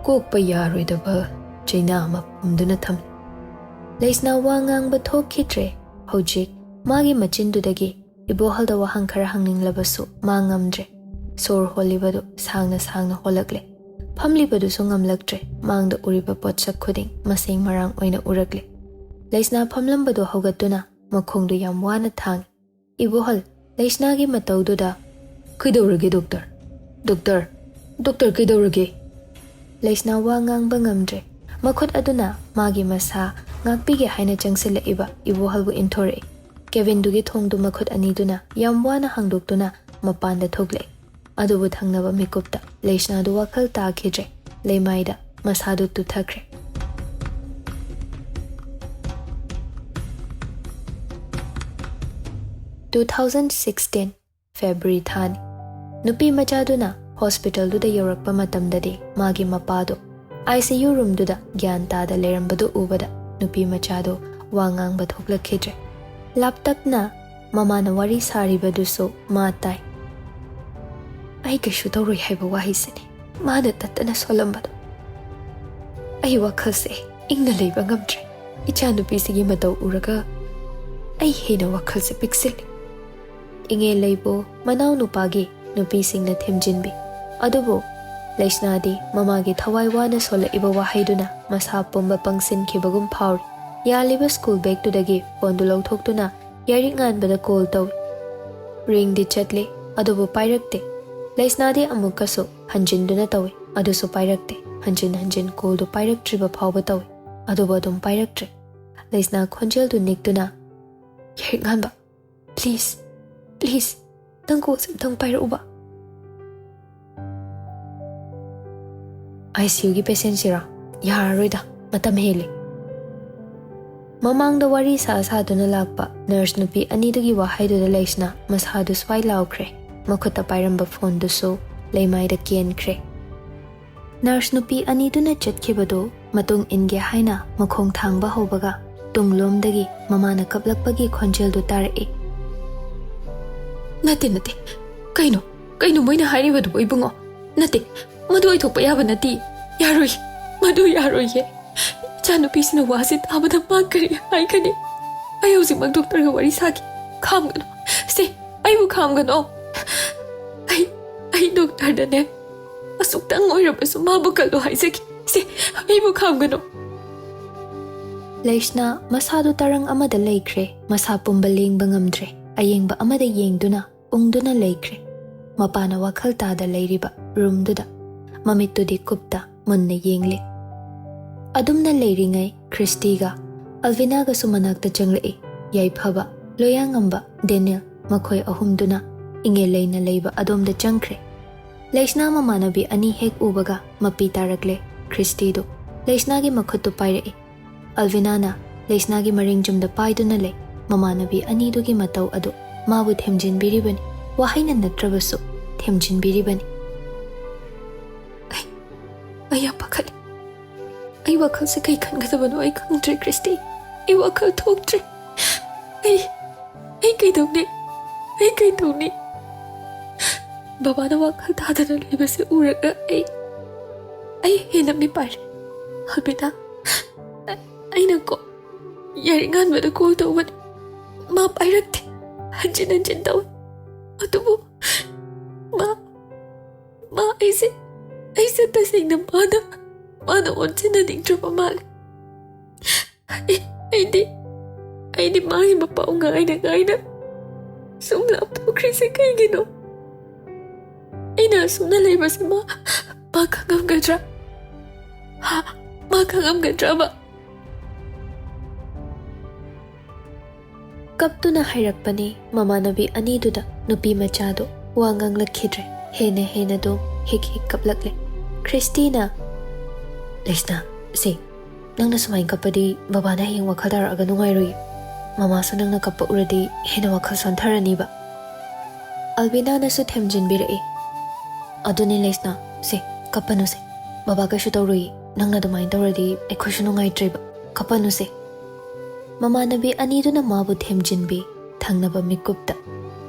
ꯀꯣꯛꯄ ꯌꯥꯔꯣꯏꯗꯕ ꯆꯩꯅꯥ ꯑꯃ ꯐꯝꯗꯨꯅ ꯊꯝꯂꯤ꯫" ꯂꯩꯁꯅꯥ ꯋꯥ ꯉꯥꯡꯕ ꯊꯣꯛꯈꯤꯗ꯭ꯔꯦ꯫ ꯍꯧꯖꯤꯛ ꯃꯥꯒꯤ ꯃꯆꯤꯟꯗꯨꯗꯒꯤ ꯏꯕꯣꯍꯜꯗ ꯋꯥꯍꯪ ꯈꯔ ꯍꯪꯅꯤꯡꯂꯕꯁꯨ ꯃꯥ ꯉꯝꯗ꯭ꯔꯦ꯫ ꯁꯣꯔ ꯍꯣꯜꯂꯤꯕꯗꯨ ꯁꯥꯡꯅ ꯁꯥꯡꯅ ꯍꯣꯜꯂꯛꯂꯦ꯫ ꯐꯝꯂꯤꯕꯗꯨꯁꯨ ꯉꯝꯂꯛꯇ꯭ꯔꯦ꯫ ꯃꯥꯡꯗ ꯎꯔꯤꯕ ꯄꯣꯠꯁꯛ ꯈꯨꯗꯤꯡ ꯃꯁꯦꯡ ꯃꯔꯥꯡ ꯑꯣꯏꯅ ꯎꯔꯛꯂꯦ꯫ ꯂꯩꯁꯅꯥ ꯐꯝꯂꯝꯕꯗꯨ ꯍꯧꯒꯠꯇꯨꯅ ꯃꯈꯣꯡꯗꯨ ꯌꯥꯝ ꯋꯥꯅ ꯊꯥꯡꯏ꯫ ꯏꯕꯣꯍꯜ, ꯂꯩꯁꯅꯥꯒꯤ ꯃꯇꯧꯗꯨꯗ, "ꯀꯩꯗꯧꯔꯒꯦ, ꯗꯣꯛꯇꯔ? ꯗꯣꯛꯇꯔ, ꯗꯣꯛꯇꯔ, ꯀꯩꯗꯧꯔꯒꯦ?" ꯂꯩꯁꯅꯥ ꯋꯥ ꯉꯥꯡꯕ ꯉꯝꯗ꯭ꯔꯦ꯫ ꯃꯈꯨꯠ ꯑꯗꯨꯅ ꯃꯥꯒꯤ ꯃꯁꯥ ꯉꯥꯛꯄꯤꯒꯦ ꯍꯥꯏꯅ ꯆꯪꯁꯤꯜꯂꯛꯏꯕ ꯏꯕꯣꯍꯜꯕꯨ ꯏꯟꯊꯣꯔꯛꯏ꯫ ꯀꯦꯕꯤꯟꯗꯨꯒꯤ ꯊꯣꯡꯗꯨ ꯃꯈꯨꯠ ꯑꯅꯤꯗꯨꯅ ꯌꯥꯝ ꯋꯥꯅ ꯍꯥꯡꯗꯣꯛꯇꯨꯅ ꯃꯄꯥꯟꯗ ꯊꯣꯛꯂꯛꯏ꯫ ꯑꯗꯨꯕꯨ ꯊꯪꯅꯕ ꯃꯤꯀꯨꯞꯇ ꯂꯩꯁꯅꯥꯗꯨ ꯋꯥꯈꯜ ꯇꯥꯈꯤꯗ꯭ꯔꯦ꯫ ꯂꯩꯃꯥꯏꯗ ꯃꯁꯥꯗꯨ ꯇꯨꯊꯈ꯭ꯔꯦ꯫ Two thousand sixteen February ꯊꯥꯅꯤ꯫ ꯅꯨꯄꯤ ꯃꯆꯥꯗꯨꯅ ꯍꯣꯁꯄꯤꯇꯥꯜꯗꯨꯗ ꯌꯧꯔꯛꯄ ꯃꯇꯝꯗꯗꯤ ꯃꯥꯒꯤ ꯃꯄꯥꯗꯨ ICU ꯔꯨꯝꯗꯨꯗ ꯒ꯭ꯌꯥꯟ ꯇꯥꯗ ꯂꯩꯔꯝꯕꯗꯨ ꯎꯕꯗ ꯅꯨꯄꯤ ꯃꯆꯥꯗꯨ ꯋꯥ ꯉꯥꯡꯕ ꯊꯣꯛꯂꯛꯈꯤꯗ꯭ꯔꯦ꯫ ꯂꯥꯞꯇꯛꯅ ꯃꯃꯥꯅ ꯋꯥꯔꯤ ꯁꯥꯔꯤꯕꯗꯨꯁꯨ ꯃꯥ ꯇꯥꯏ꯫ "ꯑꯩ ꯀꯩꯁꯨ ꯇꯧꯔꯣꯏ" ꯍꯥꯏꯕ ꯋꯥꯍꯩꯁꯤꯅꯤ ꯃꯥꯅ ꯇꯠꯇꯅ ꯁꯣꯜꯂꯝꯕꯗꯣ꯫ ꯑꯩ ꯋꯥꯈꯜꯁꯦ ꯏꯪꯅ ꯂꯩꯕ ꯉꯝꯗ꯭ꯔꯦ꯫ ꯏꯆꯥꯅꯨꯄꯤꯁꯤꯒꯤ ꯃꯇꯧ ꯎꯔꯒ ꯑꯩ ꯍꯦꯟꯅ ꯋꯥꯈꯜꯁꯦ ꯄꯤꯛꯁꯤꯜꯂꯤ꯫ ꯏꯉꯦꯜ ꯂꯩꯕꯨ ꯃꯅꯥꯎ ꯅꯨꯄꯥꯒꯤ ꯅꯨꯄꯤꯁꯤꯡꯅ ꯊꯦꯝꯖꯤꯟꯕꯤ꯫ ꯑꯗꯨꯕꯨ ꯂꯩꯁꯅꯥꯗꯤ ꯃꯃꯥꯒꯤ ꯊꯋꯥꯏ ꯋꯥꯅ ꯁꯣꯜꯂꯛꯏꯕ ꯋꯥꯍꯩꯗꯨꯅ ꯃꯁꯥ ꯄꯨꯝꯕ ꯄꯪꯁꯤꯟꯈꯤꯕꯒꯨꯝ ꯐꯥꯎꯔꯤ꯫ ꯌꯥꯜꯂꯤꯕ ꯁ꯭ꯀꯨꯜ ꯕꯦꯒꯇꯨꯗꯒꯤ ꯐꯣꯟꯗꯨ ꯂꯧꯊꯣꯛꯇꯨꯅ ꯌꯥꯏꯔꯤꯛ ꯉꯥꯟꯕꯗ ꯀꯣꯜ ꯇꯧꯏ꯫ ꯔꯤꯡꯗꯤ ꯆꯠꯂꯤ, ꯑꯗꯨꯕꯨ ꯄꯥꯏꯔꯛꯇꯦ꯫ ꯂꯩꯁꯅꯥꯗꯤ ꯑꯃꯨꯛꯀꯁꯨ ꯍꯟꯖꯤꯟꯗꯨꯅ ꯇꯧꯏ, ꯑꯗꯨꯁꯨ ꯄꯥꯏꯔꯛꯇꯦ꯫ ꯍꯟꯖꯤꯟ ꯍꯟꯖꯤꯟ ꯀꯣꯜꯗꯨ ꯄꯥꯏꯔꯛꯇ꯭ꯔꯤꯕ ꯐꯥꯎꯕ ꯇꯧꯏ, ꯑꯗꯨꯕꯨ ꯑꯗꯨꯝ ꯄꯥꯏꯔꯛꯇ꯭ꯔꯦ꯫ ꯂꯩꯁꯅꯥ ꯈꯣꯟꯖꯦꯜꯗꯨ ꯅꯤꯛꯇꯨꯅ, "ꯌꯥꯏꯔꯤꯛ ꯉꯥꯟꯕ, please, please, ꯅꯪ ꯀꯣꯜꯁꯦ ꯑꯝꯇꯪ ꯄꯥꯏꯔꯛꯎꯕ꯫ ICUꯒꯤ patientꯁꯤꯔꯣ? ꯌꯥꯔꯔꯣꯏꯗ, ꯃꯇꯝ ꯍꯦꯜꯂꯤ꯫" ꯃꯃꯥꯡꯗ ꯋꯥꯔꯤ ꯁꯥ ꯁꯥꯗꯨꯅ ꯂꯥꯛꯄ ꯅꯔꯁ ꯅꯨꯄꯤ ꯑꯅꯤꯗꯨꯒꯤ ꯋꯥꯍꯩꯗꯨꯗ ꯂꯩꯁꯅꯥ ꯃꯁꯥꯗꯨ ꯁ꯭ꯋꯥꯏ ꯂꯥꯎꯈ꯭ꯔꯦ꯫ ꯃꯈꯨꯠꯇ ꯄꯥꯏꯔꯝꯕ ꯐꯣꯟꯗꯨꯁꯨ ꯂꯩꯃꯥꯏꯗ ꯀꯦꯟꯈ꯭ꯔꯦ꯫ ꯅꯔꯁ ꯅꯨꯄꯤ ꯑꯅꯤꯗꯨꯅ ꯆꯠꯈꯤꯕꯗꯨ ꯃꯇꯨꯡ ꯏꯟꯒꯦ ꯍꯥꯏꯅ ꯃꯈꯣꯡ ꯊꯥꯡꯕ ꯍꯧꯕꯒ ꯇꯨꯡꯂꯣꯝꯗꯒꯤ ꯃꯃꯥꯅ ꯀꯞꯂꯛꯄꯒꯤ ꯈꯣꯟꯖꯦꯜꯗꯨ ꯇꯥꯔꯛꯏ꯫ "ꯅꯠꯇꯦ, ꯅꯠꯇꯦ꯫ ꯀꯩꯅꯣ? ꯀꯩꯅꯣ ꯃꯣꯏꯅ ꯍꯥꯏꯔꯤꯕꯗꯨꯕꯨ, ꯏꯕꯨꯡꯉꯣ? ꯅꯠꯇꯦ, ꯃꯗꯨ ꯑꯣꯏꯊꯣꯛꯄ ꯌꯥꯕ ꯅꯠꯇꯦ꯫ ꯌꯥꯔꯣꯏ, ꯃꯗꯨ ꯌꯥꯔꯣꯏꯌꯦ꯫ ꯏꯆꯥꯅꯨꯄꯤꯁꯤꯅ ꯋꯥꯁꯤ ꯇꯥꯕꯗ ꯃꯥ ꯀꯔꯤ ꯍꯥꯏꯒꯅꯤ? ꯑꯩ ꯍꯧꯖꯤꯛꯃꯛ ꯗꯣꯛꯇꯔꯒ ꯋꯥꯔꯤ ꯁꯥꯒꯦ꯫ ꯈꯥꯝꯒꯅꯨ꯫ ꯁꯦ, ꯑꯩꯕꯨ ꯈꯥꯝꯒꯅꯨ꯫ ꯑꯩ, ꯑꯩ ꯗꯣꯛꯇꯔꯗꯅꯦ, ꯑꯁꯨꯛꯇꯪ ꯑꯣꯏꯔꯕꯁꯨ ꯃꯥꯕꯨ ꯀꯜꯂꯨ ꯍꯥꯏꯖꯒꯦ꯫ ꯁꯦ, ꯑꯩꯕꯨ ꯈꯥꯝꯒꯅꯨ꯫" ꯂꯩꯁꯅꯥ ꯃꯁꯥꯗꯨ ꯇꯔꯪ ꯑꯃꯗ ꯂꯩꯈ꯭ꯔꯦ꯫ ꯃꯁꯥ ꯄꯨꯝꯕ ꯂꯦꯡꯕ ꯉꯝꯗ꯭ꯔꯦ꯫ ꯑꯌꯦꯡꯕ ꯑꯃꯗ ꯌꯦꯡꯗꯨꯅ ꯎꯪꯗꯨꯅ ꯂꯩꯈ꯭ꯔꯦ꯫ ꯃꯄꯥꯅ ꯋꯥꯈꯜ ꯇꯥꯗ ꯂꯩꯔꯤꯕ ꯔꯨꯝꯗꯨꯗ ꯃꯃꯤꯠꯇꯨꯗꯤ ꯀꯨꯞꯇ ꯃꯨꯟꯅ ꯌꯦꯡꯂꯤ꯫ ꯑꯗꯨꯝꯅ ꯂꯩꯔꯤꯉꯩ ꯈ꯭ꯔꯤꯁꯇꯤꯒ ꯑꯜꯚꯤꯅꯥꯒꯁꯨ ꯃꯅꯥꯛꯇ ꯆꯪꯂꯛꯏ꯫ ꯌꯥꯏꯐꯕ ꯂꯣꯌꯥꯉꯝꯕ, ꯗꯦꯅꯤꯌꯦꯜ, ꯃꯈꯣꯏ ꯑꯍꯨꯝꯗꯨꯅ ꯏꯉꯦꯜ ꯂꯩꯅ ꯂꯩꯕ ꯑꯗꯣꯝꯗ ꯆꯪꯈ꯭ꯔꯦ꯫ ꯂꯩꯁꯅꯥ ꯃꯃꯥꯟꯅꯕꯤ ꯑꯅꯤ ꯍꯦꯛ ꯎꯕꯒ ꯃꯄꯤ ꯇꯥꯔꯛꯂꯦ꯫ ꯈ꯭ꯔꯤꯁꯇꯤꯗꯨ ꯂꯩꯁꯅꯥꯒꯤ ꯃꯈꯨꯠꯇꯨ ꯄꯥꯏꯔꯛꯏ꯫ ꯑꯜꯚꯤꯅꯥꯅ ꯂꯩꯁꯅꯥꯒꯤ ꯃꯔꯤꯡ ꯆꯨꯝꯗ ꯄꯥꯏꯗꯨꯅ ꯂꯩ꯫ ꯃꯃꯥꯟꯅꯕꯤ ꯑꯅꯤꯗꯨꯒꯤ ꯃꯇꯧ ꯑꯗꯨ ꯃꯥꯕꯨ ꯊꯦꯝꯖꯤꯟꯕꯤꯔꯤꯕꯅꯤ, ꯋꯥꯍꯩꯅ ꯅꯠꯇ꯭ꯔꯕꯁꯨ ꯊꯦꯝꯖꯤꯟꯕꯤꯔꯤꯕꯅꯤ꯫ ꯑꯩ, ꯑꯩ ꯌꯥꯝ ꯄꯥꯈꯠꯂꯤ꯫ ꯑꯩ ꯋꯥꯈꯜꯁꯦ ꯀꯩ ꯈꯟꯒꯗꯕꯅꯣ ꯑꯩ ꯈꯪꯗ꯭ꯔꯦ, ꯈ꯭ꯔꯤꯁꯇꯤ꯫ ꯑꯩ ꯋꯥꯈꯜ ꯊꯣꯛꯇ꯭ꯔꯦ꯫ ꯑꯩ, ꯑꯩ ꯀꯩꯗꯧꯅꯤ? ꯑꯩ ꯀꯩꯗꯧꯅꯤ? ꯕꯕꯥꯅ ꯋꯥꯈꯜ ꯇꯥꯗꯅ ꯂꯩꯕꯁꯦ ꯎꯔꯒ ꯑꯩ, ꯑꯩ ꯍꯦꯟꯅ ꯃꯤꯄꯥꯏꯔꯦ꯫ ꯑꯜꯕꯤꯅꯥ, ꯑꯩꯅ ꯀꯣ, ꯌꯥꯏꯔꯤꯉꯥꯟꯕꯗ ꯀꯣꯜ ꯇꯧꯕꯅꯤ꯫ ꯃꯥ ꯄꯥꯏꯔꯛꯇꯦ꯫ ꯍꯟꯖꯤꯟ ꯍꯟꯖꯤꯟ ꯇꯧꯏ꯫ ꯑꯗꯨꯕꯨ ꯃꯥ, ꯃꯥ ꯑꯩꯁꯦ, ꯑꯩꯁꯦ ꯇꯁꯦꯡꯅ ꯃꯥꯅ, ꯃꯥꯅ ꯑꯣꯟꯁꯤꯟꯅꯅꯤꯡꯗ꯭ꯔꯕ ꯃꯥꯜꯂꯦ꯫ ꯑꯩ, ꯑꯩꯗꯤ, ꯑꯩꯗꯤ ꯃꯥꯒꯤ ꯃꯄꯥꯎ ꯉꯥꯏꯅ ꯉꯥꯏꯅ ꯁꯨꯝ ꯂꯥꯞꯊꯣꯛꯈ꯭ꯔꯤꯁꯦ ꯀꯩꯒꯤꯅꯣ? ꯑꯩꯅ ꯑꯁꯨꯝꯅ ꯂꯩꯕꯁꯦ ꯃꯥ, ꯃꯥ ꯈꯪꯉꯝꯒꯗ꯭ꯔꯥ? ꯍꯥ? ꯃꯥ ꯈꯪꯉꯝꯒꯗ꯭ꯔꯕ? ꯀꯞꯇꯨꯅ ꯍꯥꯏꯔꯛꯄꯅꯤ ꯃꯃꯥꯟꯅꯕꯤ ꯑꯅꯤꯗꯨꯗ ꯅꯨꯄꯤ ꯃꯆꯥꯗꯨ ꯋꯥ ꯉꯥꯡꯂꯛꯈꯤꯗ꯭ꯔꯦ꯫ ꯍꯦꯟꯅ ꯍꯦꯟꯅ ꯑꯗꯨꯝ ꯍꯤꯛ ꯍꯤꯛ ꯀꯞꯂꯛꯂꯦ꯫ ꯈ꯭ꯔꯤꯁꯇꯤꯅ, "ꯂꯩꯁꯅꯥ, ꯁꯦ, ꯅꯪꯅ ꯁꯨꯃꯥꯏꯅ ꯀꯞꯄꯗꯤ ꯕꯕꯥꯅ ꯍꯌꯦꯡ ꯋꯥꯈꯜ ꯇꯥꯔꯛꯑꯒ ꯅꯨꯡꯉꯥꯏꯔꯣꯏ꯫ ꯃꯃꯥꯁꯨ ꯅꯪꯅ ꯀꯞꯄ ꯎꯔꯗꯤ ꯍꯦꯟꯅ ꯋꯥꯈꯜ ꯁꯣꯟꯊꯔꯅꯤꯕ꯫" ꯑꯜꯕꯤꯅꯥꯅꯁꯨ ꯊꯦꯝꯖꯤꯟꯕꯤꯔꯛꯏ꯫ "ꯑꯗꯨꯅꯦ ꯂꯩꯁꯅꯥ, ꯁꯦ, ꯀꯞꯄꯅꯨꯁꯦ꯫ ꯕꯕꯥ ꯀꯩꯁꯨ ꯇꯧꯔꯣꯏꯌꯦ꯫ ꯅꯪꯅ ꯑꯗꯨꯃꯥꯏꯅ ꯇꯧꯔꯗꯤ ꯑꯩꯈꯣꯏꯁꯨ ꯅꯨꯡꯉꯥꯏꯇ꯭ꯔꯦꯕ꯫ ꯀꯞꯄꯅꯨꯁꯦ꯫" ꯃꯃꯥꯟꯅꯕꯤ ꯑꯅꯤꯗꯨꯅ ꯃꯥꯕꯨ ꯊꯦꯝꯖꯤꯟꯕꯤ꯫ ꯊꯪꯅꯕ ꯃꯤꯀꯨꯞꯇ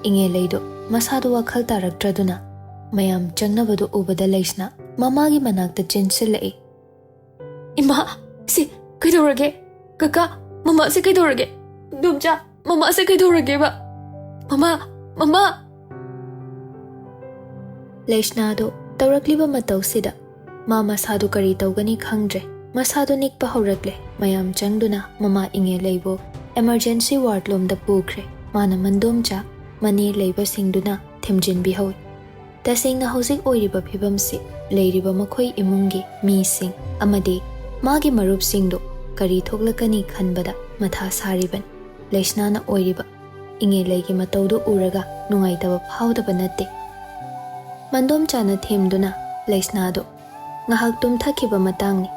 ꯏꯉꯦꯂꯩꯗꯣ ꯃꯁꯥꯗꯣ ꯋꯥꯈꯜ ꯇꯥꯔꯛꯇ꯭ꯔꯗꯨꯅ ꯃꯌꯥꯝ ꯆꯪꯅꯕꯗꯨ ꯎꯕꯗ ꯂꯩꯁꯅꯥ ꯃꯃꯥꯒꯤ ꯃꯅꯥꯛꯇ ꯆꯦꯟꯁꯤꯜꯂꯛꯏ꯫ "ꯏꯃꯥ, ꯁꯤ ꯀꯩꯗꯧꯔꯒꯦ? ꯀꯀꯥ, ꯃꯃꯥꯁꯦ ꯀꯩꯗꯧꯔꯒꯦ? ꯏꯗꯣꯝꯆꯥ, ꯃꯃꯥꯁꯦ ꯀꯩꯗꯧꯔꯒꯦꯕ? ꯃꯃꯥ, ꯃꯃꯥ!" ꯂꯩꯁꯅꯥꯗꯣ ꯇꯧꯔꯛꯂꯤꯕ ꯃꯇꯧꯁꯤꯗ ꯃꯥ ꯃꯁꯥꯗꯨ ꯀꯔꯤ ꯇꯧꯒꯅꯤ ꯈꯪꯗ꯭ꯔꯦ꯫ ꯃꯁꯥꯗꯨ ꯅꯤꯛꯄ ꯍꯧꯔꯛꯂꯦ꯫ ꯃꯌꯥꯝ ꯆꯪꯗꯨꯅ ꯃꯃꯥ ꯏꯉꯦꯂꯩꯕꯨ emergency ward ꯂꯣꯝꯗ ꯄꯨꯈ꯭ꯔꯦ꯫ ꯃꯥꯅ ꯃꯟꯗꯣꯝꯆꯥ, ꯃꯅꯦ ꯂꯩꯕꯁꯤꯡꯗꯨꯅ ꯊꯦꯝꯖꯤꯟꯕꯤꯍꯧꯏ꯫ ꯇꯁꯦꯡꯅ ꯍꯧꯖꯤꯛ ꯑꯣꯏꯔꯤꯕ ꯐꯤꯕꯝꯁꯤ ꯂꯩꯔꯤꯕ ꯃꯈꯣꯏ ꯏꯃꯨꯡꯒꯤ ꯃꯤꯁꯤꯡ ꯑꯃꯗꯤ ꯃꯥꯒꯤ ꯃꯔꯨꯞꯁꯤꯡꯗꯨ ꯀꯔꯤ ꯊꯣꯛꯂꯛꯀꯅꯤ ꯈꯟꯕꯗ ꯃꯊꯥ ꯁꯥꯔꯤꯕꯅꯤ꯫ ꯂꯩꯁꯅꯥꯅ ꯑꯣꯏꯔꯤꯕ ꯏꯉꯦꯂꯩꯒꯤ ꯃꯇꯧꯗꯨ ꯎꯔꯒ ꯅꯨꯡꯉꯥꯏꯇꯕ ꯐꯥꯎꯗꯕ ꯅꯠꯇꯦ꯫ ꯃꯟꯗꯣꯝꯆꯥꯅ ꯊꯦꯝꯗꯨꯅ ꯂꯩꯁꯅꯥꯗꯨ ꯉꯥꯏꯍꯥꯛ ꯇꯨꯝꯊꯈꯤꯕ ꯃꯇꯥꯡꯅꯤ꯫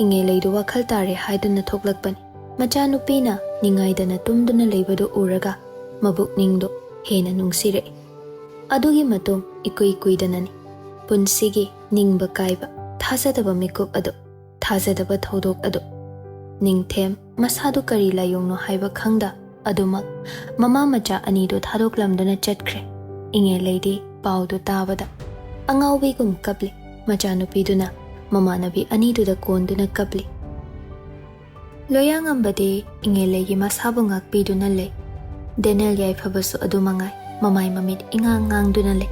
ꯏꯉꯦꯂꯩꯗꯨ ꯋꯥꯈꯜ ꯇꯥꯔꯦ ꯍꯥꯏꯗꯨꯅ ꯊꯣꯛꯂꯛꯄꯅꯤ꯫ ꯃꯆꯥꯅꯨꯄꯤꯅ ꯅꯤꯡꯉꯥꯏꯗꯅ ꯇꯨꯝꯗꯨꯅ ꯂꯩꯕꯗꯨ ꯎꯔꯒ ꯃꯕꯨꯛꯅꯤꯡꯗꯣ ꯍꯦꯟꯅ ꯅꯨꯡꯁꯤꯔꯛꯏ꯫ ꯑꯗꯨꯒꯤ ꯃꯇꯨꯡ ꯏꯀꯨꯏ ꯀꯨꯏꯗꯅꯅꯤ ꯄꯨꯟꯁꯤꯒꯤ ꯅꯤꯡꯕ ꯀꯥꯏꯕ, ꯊꯥꯖꯗꯕ ꯃꯤꯀꯨꯞ ꯑꯗꯨ, ꯊꯥꯖꯗꯕ ꯊꯧꯗꯣꯛ ꯑꯗꯨ꯫ ꯅꯤꯡꯊꯦꯝ ꯃꯁꯥꯗꯨ ꯀꯔꯤ ꯂꯥꯏꯑꯣꯡꯅꯣ ꯍꯥꯏꯕ ꯈꯪꯗ ꯑꯗꯨꯃꯛ ꯃꯃꯥ ꯃꯆꯥ ꯑꯅꯤꯗꯨ ꯊꯥꯗꯣꯛꯂꯝꯗꯨꯅ ꯆꯠꯈ꯭ꯔꯦ꯫ ꯏꯉꯦꯂꯩꯗꯤ ꯄꯥꯎꯗꯨ ꯇꯥꯕꯗ ꯑꯉꯥꯎꯕꯤꯒꯨꯝ ꯀꯞꯂꯤ꯫ ꯃꯆꯥꯅꯨꯄꯤꯗꯨꯅ ꯃꯃꯥꯟꯅꯕꯤ ꯑꯅꯤꯗꯨꯗ ꯀꯣꯟꯗꯨꯅ ꯀꯞꯂꯤ꯫ ꯂꯣꯌꯥꯉꯝꯕꯗꯤ ꯏꯉꯦꯂꯩꯒꯤ ꯃꯁꯥꯕꯨ ꯉꯥꯛꯄꯤꯗꯨꯅ ꯂꯩ꯫ ꯗꯦꯅꯦꯜ ꯌꯥꯏꯐꯕꯁꯨ ꯑꯗꯨ ꯃꯉꯥꯏ, ꯃꯃꯥꯏ ꯃꯃꯤꯠ ꯏꯉꯥꯡ ꯉꯥꯡꯗꯨꯅ ꯂꯩ꯫